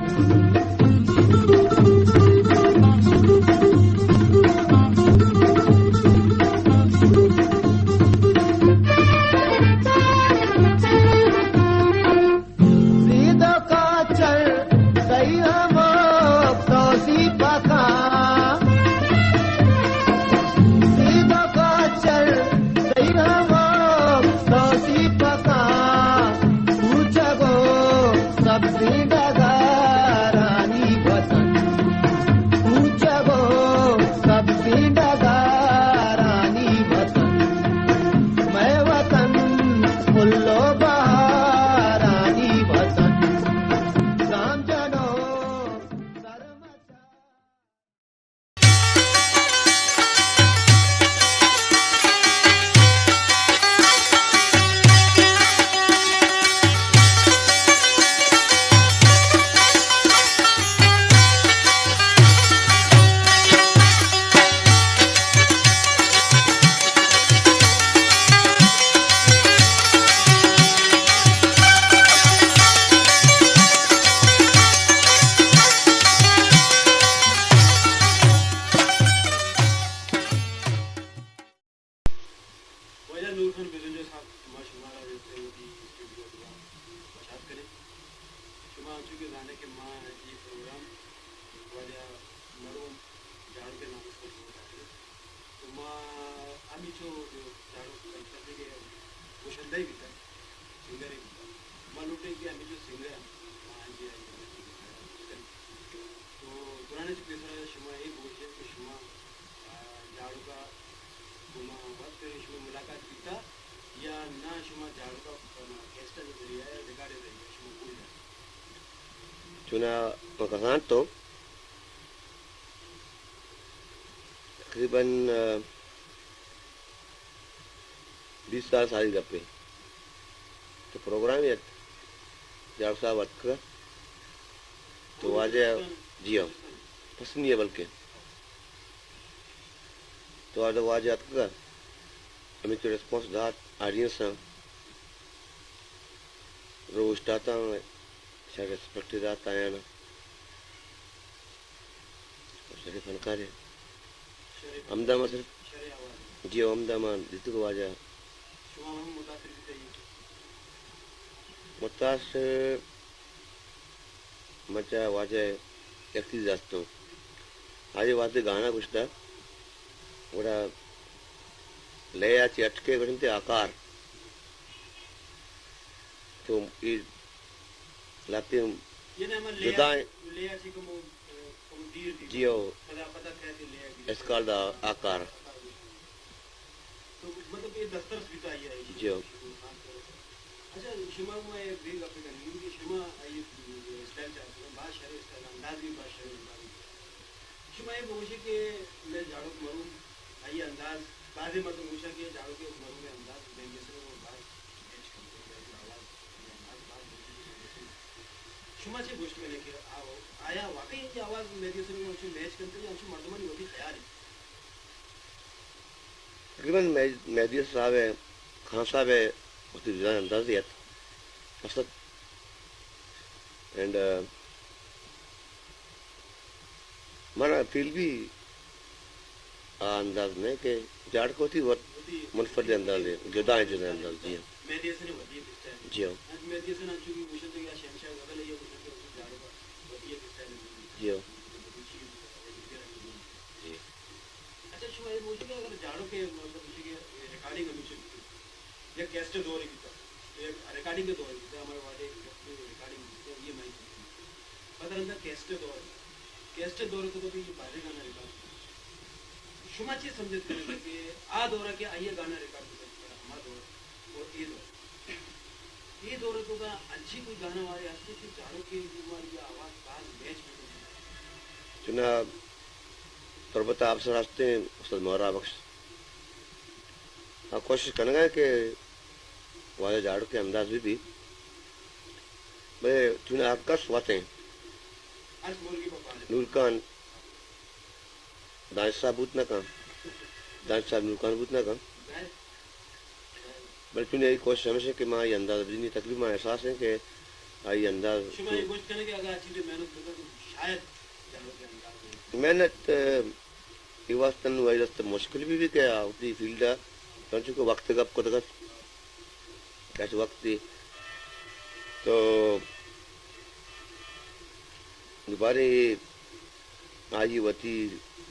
چو جو جاڑو کلچر دے کہ گوشندہ ہی بیتا، سنگر ہی بیتا۔ ما لوٹیں کہ ہمیں جو سنگر ہیں، وہاں جی آئی۔ تو قرآن چو پیسرا شما یہ بوجھے کہ شما، آ، جاڑو کا گما وقت شما ملاقات بیتا یا نہ، شما جاڑو کا کیسٹ کے ذریعہ ریکارڈ ذریعہ شما بوجھے؟ چونا کسان تو تقریباً، آ، بیست سال ساری گپے۔ تو پروگرام ات، جاڑو صاحب اتکا۔ تو واجہ، جی ہاں، پسنی ہے بلکہ۔ تو واجہ، واجہ اتکا، ہمیں تو ریسپانس دات، آڈینس ہاں۔ روش داتا، شر ریسپیکٹ دات آیا نا۔ شری فنکار ہے۔ ہمدا ما صرف، جی، ہمدا ما دیتگ واجہ۔ متاثر مچا واجہ یک چیز است۔ آئی واسطے گانا گوشتا، گڑا لے آ چی اٹکے گوشنتے آکار۔ تو ای لاتیں جدا ہیں۔ جی ہو۔ اس کال دا آکار۔ تو مطلب یہ دسترس بیتا آئی ہے۔ جی ہو۔ اچھا، شما ما یہ بھی گپ کرنی کہ شما آئی اسٹائل چاہتے ہیں، بہت شرے اسٹائل، انداز بھی بہت شرے انداز۔ شما یہ بگوشے کہ میں جاڑوک مروں، آئی انداز، بعض مردم گوشا کہ جاڑوک مروں میں انداز، میں یہ سر وہ باز میچ کرتے ہیں، آواز، یہ انداز باز میچ کرتے ہیں۔ شما چے گوشت کنے کہ آ-، آیا واقعی یہ آواز میڈیا سے میں میچ کرتے ہیں یا مردمانی وتی خیال ہے؟ تقریباً مہ-، مہدی صاحب ء، خان صاحب ء وتی ڈیزائن انداز دیت۔ مقصد اینڈ، آ، منا فیل بھی آ انداز نہیں کہ جاڑکوتی وت منفرد انداز ہے، جدا ہے، جدا انداز، جی ہاں۔ جی ہاں۔ جی ہاں۔ اچھا، شما یہ بوجھے کہ اگر جاڑو کے، مطلب، اسے کہ ریکارڈنگ ہمیشہ بیتا، یا کیسٹ دور ہی بیتا، یا ریکارڈنگ کے دور ہی بیتا، ہمارے والے ریکارڈنگ بیتا، یہ میں پتہ رہتا کیسٹ دور، کیسٹ دور کو تو یہ بارے گانا ریکارڈ۔ شما چی سمجھتے ہیں کہ آ دور کے آئیے گانا ریکارڈ بیتا، ہمارا دور اور یہ دور۔ اے دور ء توکا انچیں کوئی گانا وارے ہست کہ جاڑوکیں گوں آئی ء آواز باز میچ بہ کنت؟ چنا تربت ء افسر ہستیں استاد مہرا بخش، آ کوشش کنگ ء کہ واجہ جاڑوکیں انداز بہ بیت، بلے چنا ہر کس وت ایں۔ نور خان دانش صاحب بوت نہ کن، دانش صاحب نور خان بوت نہ کن۔ بلے چونی آئی کوشش ہمیش انت کہ ما آئی انداز بجنی، تقریباً ما احساس انت کہ آئی انداز شما یہ گوشت کنے کہ اگر آ چیزیں محنت بکن تو شاید جاڑوک ء انداز بہ محنت، اے واسطہ نوں آئی رستہ مشکل بھی بھی کہ آ وتی فیلڈ ء چونچو کہ وقت گپ کتگ ات، کش وقت دی تو دوبارہ آئی وتی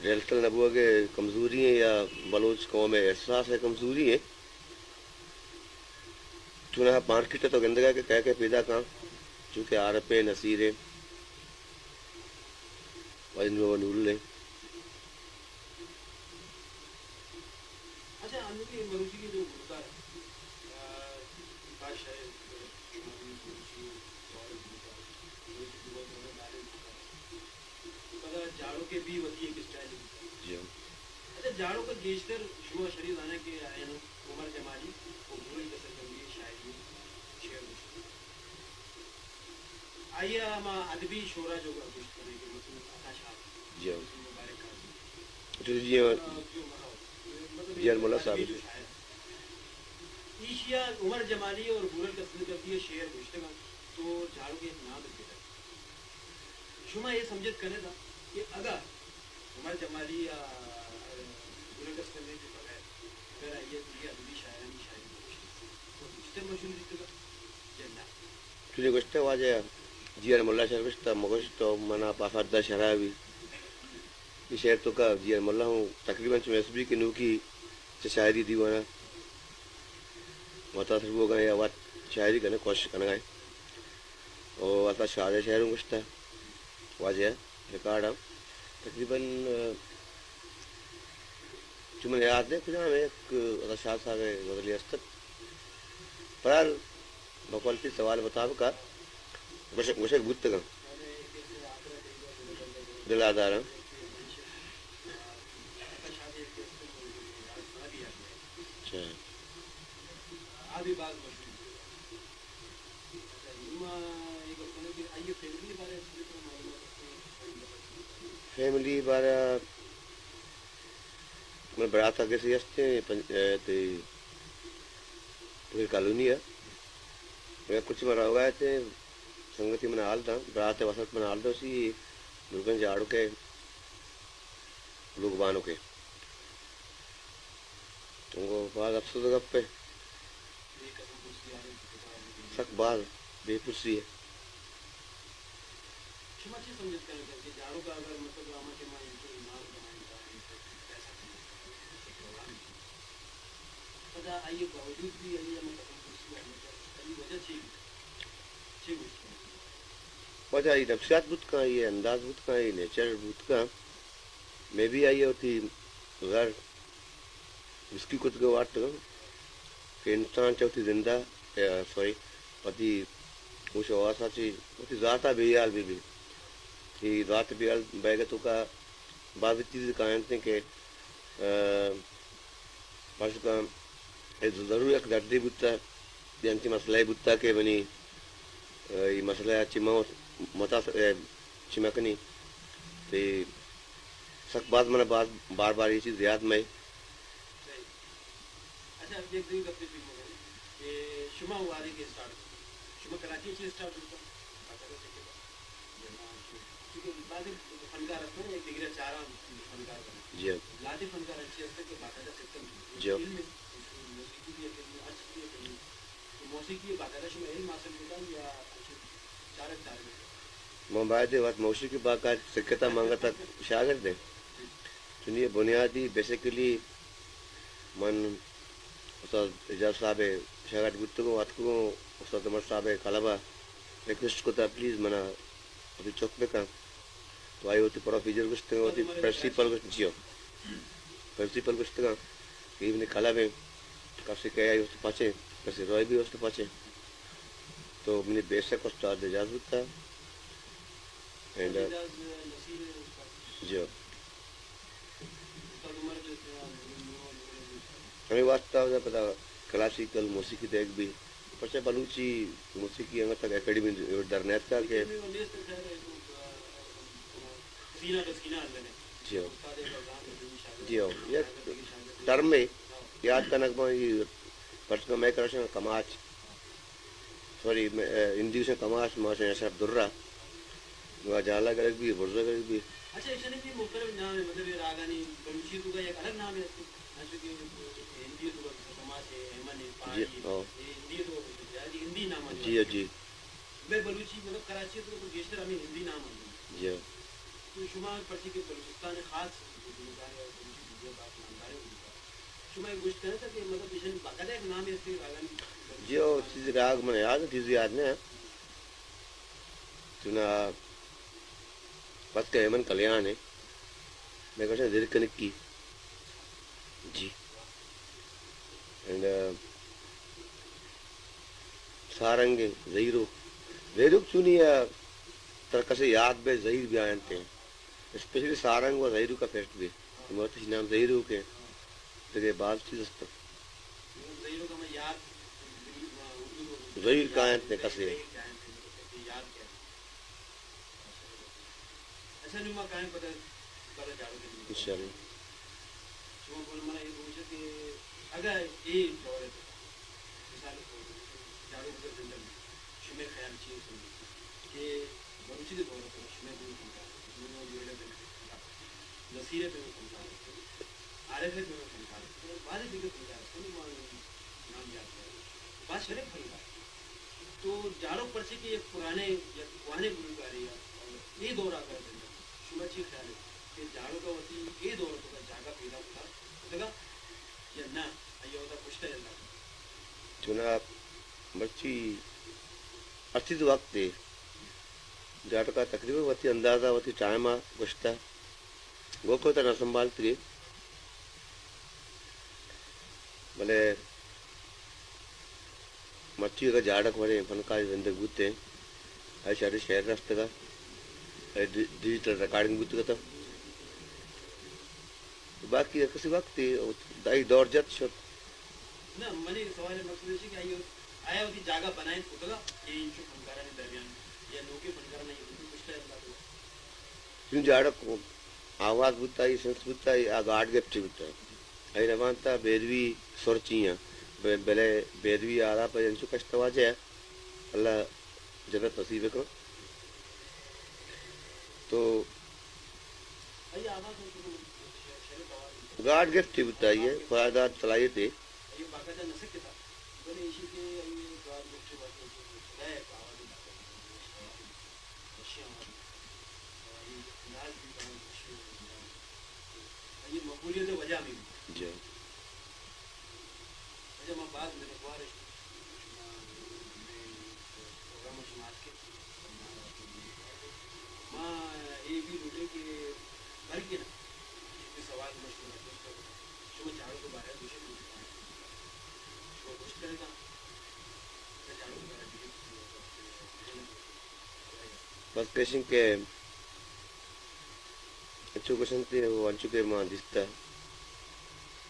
رہلتل نہ بوگ ء کمزوری ایں یا بلوچ قوم ء احساس ء کمزوری ایں۔ چوناہا مارکیٹ ء تو گندگ ء کہ کئے کئے پیداک آں، چونکہ عارف ء، نصیر ء، ولی نور، نورل ء۔ اچھا، انوگی مروچی کے جو گلوکار، آ، بادشاہ، شما بھی مروچی، اور گلوکار، مروچی کے بہت بڑا گانے گلوکار۔ پدا جاڑوک ء بھی وتی ایک اسٹائل ہے۔ جی ہاں۔ اچھا، جاڑوک ء گیشتر شما شری زانا کہ آئین عمر جمالی و بورل کسر کندی شاعری شعر گوشت۔ آئی ء ہما ادبی شعرا جو گوشت کنے کہ مثلاً عطا شاد، جی ہاں۔ مبارک قاضی۔ جی ہاں۔ آ، جو، آ، مطلب جی ہاں، ملا صاحب۔ ادبی جو شاعر۔ ایشی ء عمر جمالی اور بورل کسر کندی شعر گوشتگاں تو جاڑوک ء ایک نام پیدا۔ شما اے سمجھت کنت کہ اگاں عمر جمالی یا گلگس کنگے کے بغیر اگر آئی ء دیگہ ادبی شاعرانی شاعری بگوشت، تو گیشتر مشہور بیتگ ات یا نہ؟ چونی گوشتہ واجہ جی آر ملا شعر گوشتہ، مگوشت تو منا پاسا دہ شرابی۔ یہ شعر تو کا جی آر ملا ہوں تقریباً چون ایس بی کے نوکی چہ شاعری دیوان ءَ متاثر بوگ ءَ آں یا وت شاعری کنگ ءِ کوشش کنگ ءَ آں۔ او وت شاد ءِ شعر اوں گوشتہ، واجہ ءِ ریکارڈ ءَ تقریباً، آ، چو من یاد نہ کجام ءَ یک، آ، شاد صاحب ءِ غزلے است ات۔ بہرحال بقول تئی سوال ءِ مطابق ءَ گوشگ، گوشگ بوتگ اَنت۔ دل ءَ داراں۔ اچھا۔ فیملی بارہ من برات ءَ کسے ہستیں پنج-، اے، تئی پوری کالونی ءَ۔ یک کچ من روگ ءَ اتیں، سنگتی من حال داں، برات ءِ وسط من حال داں، سی بلکن جاڑو کے لوگ بانو کے۔ انگو باز افسوس ءِ گپ ءَ۔ سک باز بے پرسی ءَ۔ شما چی سمجھت کنگ ءَ کہ جاڑوک ءَ اگر مطلب ہما ٹائم ءَ انچو نام کمائینتا، انچو پیسہ کمائینتا، انچو پروگرام بیتا، پدا آئی ءِ باوجود بھی آئی ءَ ہمے قسم پرسی ءَ، مطلب آئی ءِ وجہ چی بیت؟ چی گوشت کنگ ءَ؟ وجہ آئی ءِ نفسیات بوت کن، آئی ءِ انداز بوت کن، آئی ءِ نیچر بوت کن۔ مے بی آئی ءَ وتی زر مسکی کتگ ءُ وارتگ کہ انسان چہ وتی زند ءَ، اے، سوری، وتی ہوش ءُ حواس ءَ چہ وتی ذات ءَ بے ہیال بہ بیت۔ اے ذات ءِ بے ہیال بئیگ ءِ توکا بازیں چیز کاینت کہ، آ، فرض کن، اے ضرور یک دردے بوتہ، یا انچیں مسئلہ بوتہ کہ منی، آ، اے مسئلہ ءَ چہ من متاثر، اے، چی مکنی، تئی سک باز من ءَ باز بار بار اے چیز یات مئے۔ صحیح۔ اچھا، یک دومی گپے چی مہ کنیں کہ شما وہدے کہ اسٹارٹ کت، شما کراچی ءَ چہ اسٹارٹ کت، باقاعدہ سکت، یا نہ، چونکہ بازیں فنکار ہستن، یک دگرے ءَ چاراں فنکار بنت۔ جی۔ لہتے فنکار انچیں ہستن کہ باقاعدہ سکت، جی۔ علم، موسیقی بھی یک علم، ہر چیز بھی یک علم۔ تو موسیقی ءِ باقاعدہ شما علم حاصل کتگ یا انچو چارگ چارگ ءَ؟ من باید وت موسیقی باقاعدہ سکتہ، من انگت شاگرد ایں۔ چونی بنیادی بیسیکلی من استاد اعجاز صاحب ءِ شاگرد بوتگوں، اتکگوں، استاد عمر صاحب ءِ کلب ءَ ریکویسٹ کتہ، پلیز من ءَ وتی چک بکن۔ تو آئی ءَ وتی پروسیجر گوشتگ، وتی پرنسپل گوشت، جی ہو۔ پرنسپل گوشتگ کہ اے منی کلب ایں، کسے کہ آئی واسطہ پچیں، کسے روئے بی واسطہ پچیں۔ تو منی بیسک استاد اعجاز بوتہ۔ اینڈ، جی ہو۔ ہمے واسطہ پدا کلاسیکل موسیقی دیگ بی، پرچہ بلوچی موسیقی انگت تک اکیڈمی در نیتکا کہ جی ہو۔ جی ہو۔ یک ٹرمے یاد کنگ باں، اے پرچہ مئے کرا شاں کماچ، سوری، مئے، اے، ہندی گوشاں کماش، ما شاں اشرف درہ۔ نوا جالا گرگ بی، برزا گرگ بی۔ اچھا، ایشانی بھی مختلف نام ہے، مطلب یہ راگانی بلوچی تو کا ایک الگ نام ہے، انچو کہ ہندی تو کا کماش ہے، ایمن ہے، جی، پہاڑی ہے، ہاں۔ یہ ہندی تو کا، یعنی ہندی نام ہے۔ جی، جی۔ مئے بلوچی، مطلب کراچی تو کا گیشتر ہمیں ہندی نام ہے۔ جی۔ تو شما پرچی کہ بلوچستان خاص، بلوچی دنیا پاک نامدار ہے۔ شما اے گوشت کنئے کہ مطلب ایشانی باقاعدہ یک نامے است راگانی؟ جی ہو، چیزے راگ من یاد، چیزے یاد نہ۔ چونا پس کہ ایمن کلیان ہے، مئے گوشن زیر کنکی۔ جی۔ اینڈ، آ، سارنگ زہیروک۔ زہیروک چونی، آ، ترا کسے یاد بے زہیر بیاینتے۔ اسپیشلی سارنگ و زہیروک ءَ فٹ بی۔ مرچی نام زہیروک ایں۔ دگہ باز چیز است۔ زہیر کاینت نہ کسے۔ انشاءاللہ۔ مثال ءِ طور پر، جاڑوک ءِ زندگ، شمئے خیال چی انت کہ بلوچی ءِ دور ءِ تہا شمئے گوں فنکار، نوں میرے فنکار، نصیر ءِ فنکار، عارف ءِ فنکار، بازیں دگہ فنکار، نام یاد کریں۔ باز شریں فنکار۔ تو جاڑوک پرچے کہ یک پرانے، یک کوہنیں گلوکارے ءَ، اے دور ءَ اگر زندگ، شما چی خیال ہے کہ جاڑوک ءَ وتی اے دور ءِ تہا جاگہ پیدا کتا، کتگا؟ یا نہ؟ آئی ءَ اودا کشتہ یا نہ؟ جناب، مرچی ہر چیز وقت دے۔ جاڑکا تقریباً وتی اندازہ، وتی ٹائم ءَ گوشتہ۔ گوکو تہ نہ سنبھالتگے۔ بلے مرچی اگاں جاڑک وڑیں فنکارے زندگ بوتیں، آئی شریں شعر رستگ ات، آئی ڈی-، ڈیجیٹل ریکارڈنگ بوتگ ات۔ باقی ہر کسی وقت دائی دور جت شت۔ نہ، منی سوال ءِ مقصد ایش کہ آئی، آیا وتی جاگہ بنائینت کتگ ات کہ انچو فنکارانی درمیان یا نوکیں فنکارانی بالکل کشتہ ات؟ چون جاڑک آواز بوتگ، آئی سنس بوتگ، آئی آ گاڈ گفٹے بوتگ۔ آئی نہ بانتگ بیدوی سر چی ایں، ب-، بلے بیدوی آلاپ انچو کشتہ واجہ ءَ، اللہ جنت نصیب کن۔ تو گاڈ گفٹے بوتگ، آئی خداداد صلاحیتے۔ آئی مقبولیت ءِ وجہ ہمے بوت۔ جی۔ وجہ ما باز منتوار ایں شما، مئے پروگرام ءَ شما اتکے۔ ما اے بھی لوٹیں کہ بلکہ نا، اے سوال ما شما پوچھتا، شما جاڑک ءِ بارے ءَ گوشت، شما گوشت کرے تا، جاڑک ءِ بارے ءَ بس پیشن کہ انچو گوشنت، او انچو کہ ما دیستہ،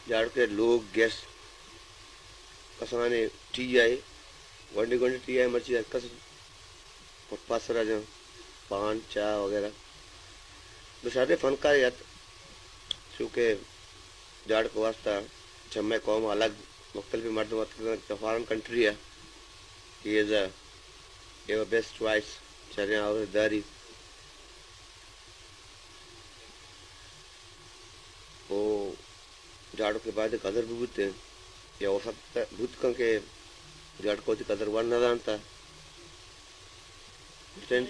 جاڑک ءِ لوگ گیسٹ کسانیں ٹی آئی، گونڈیں گونڈیں ٹی آئی، مرچی ہر کس فٹ پاتھ سرا جن، پان، چاہ وغیرہ۔ دو شریں فنکارے ات، چونکہ جاڑک ءِ واسطہ چہ مئے قوم ءَ الگ مختلف مردم اتکگ انت، چہ فارن کنٹری ءَ، he is a, he is a best choice، شریں آورت داری۔ او جاڑک ءِ باید قدر بہ بوتیں، یا ہو سکتا بوت کن کہ جاڑک ءَ وتی قدر وت نہ زانتا۔ جی۔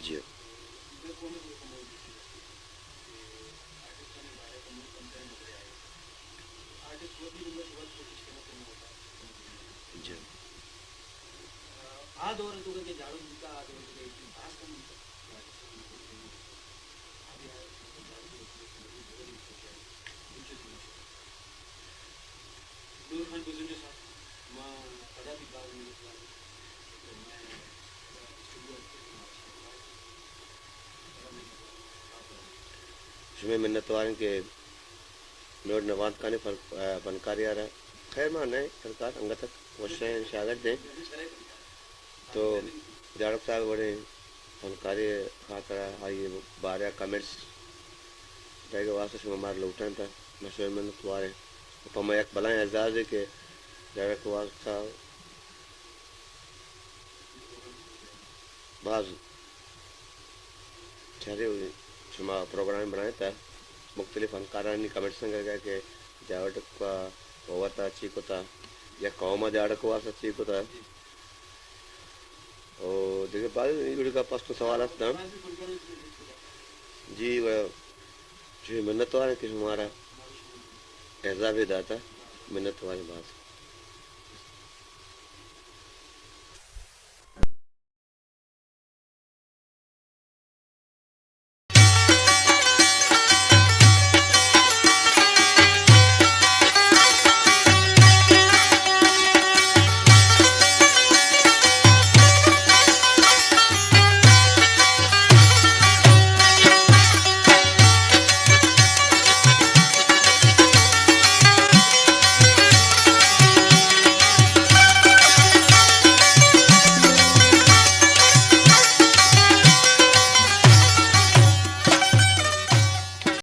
جی۔ شمئے منتوار ایں کہ مئے وڑ نہ وانتکاریں فن-، فنکارے ءَ را۔ خیر، ما نہ ایں فنکار، انگت ءَ وشیں شاگرد ایں۔ تو جاڑک صاحب وڑیں فنکارے ءِ خاطر ءَ آئی ءِ بارے ءَ کمنٹس دئیگ ءِ واسطہ شما مارا لوٹائینتہ، ما شمئے منتوار ایں۔ پہ ما یک بلاہیں اعزازے کہ جاڑک ءِ واسطہ باز چارے شما پروگرام بنائینتہ، مختلف فنکارانی کمنٹس انگت کہ جاڑک ءَ وت ءَ چی کتہ، یا قوم ءَ جاڑک ءِ واسطہ چی کتہ۔ او دگہ باز اے وڑیں گپ است، سوال است نا؟ جی، و چوشیں منتوار ایں کہ شمارا اعزازے داتہ، منتوار ایں باز۔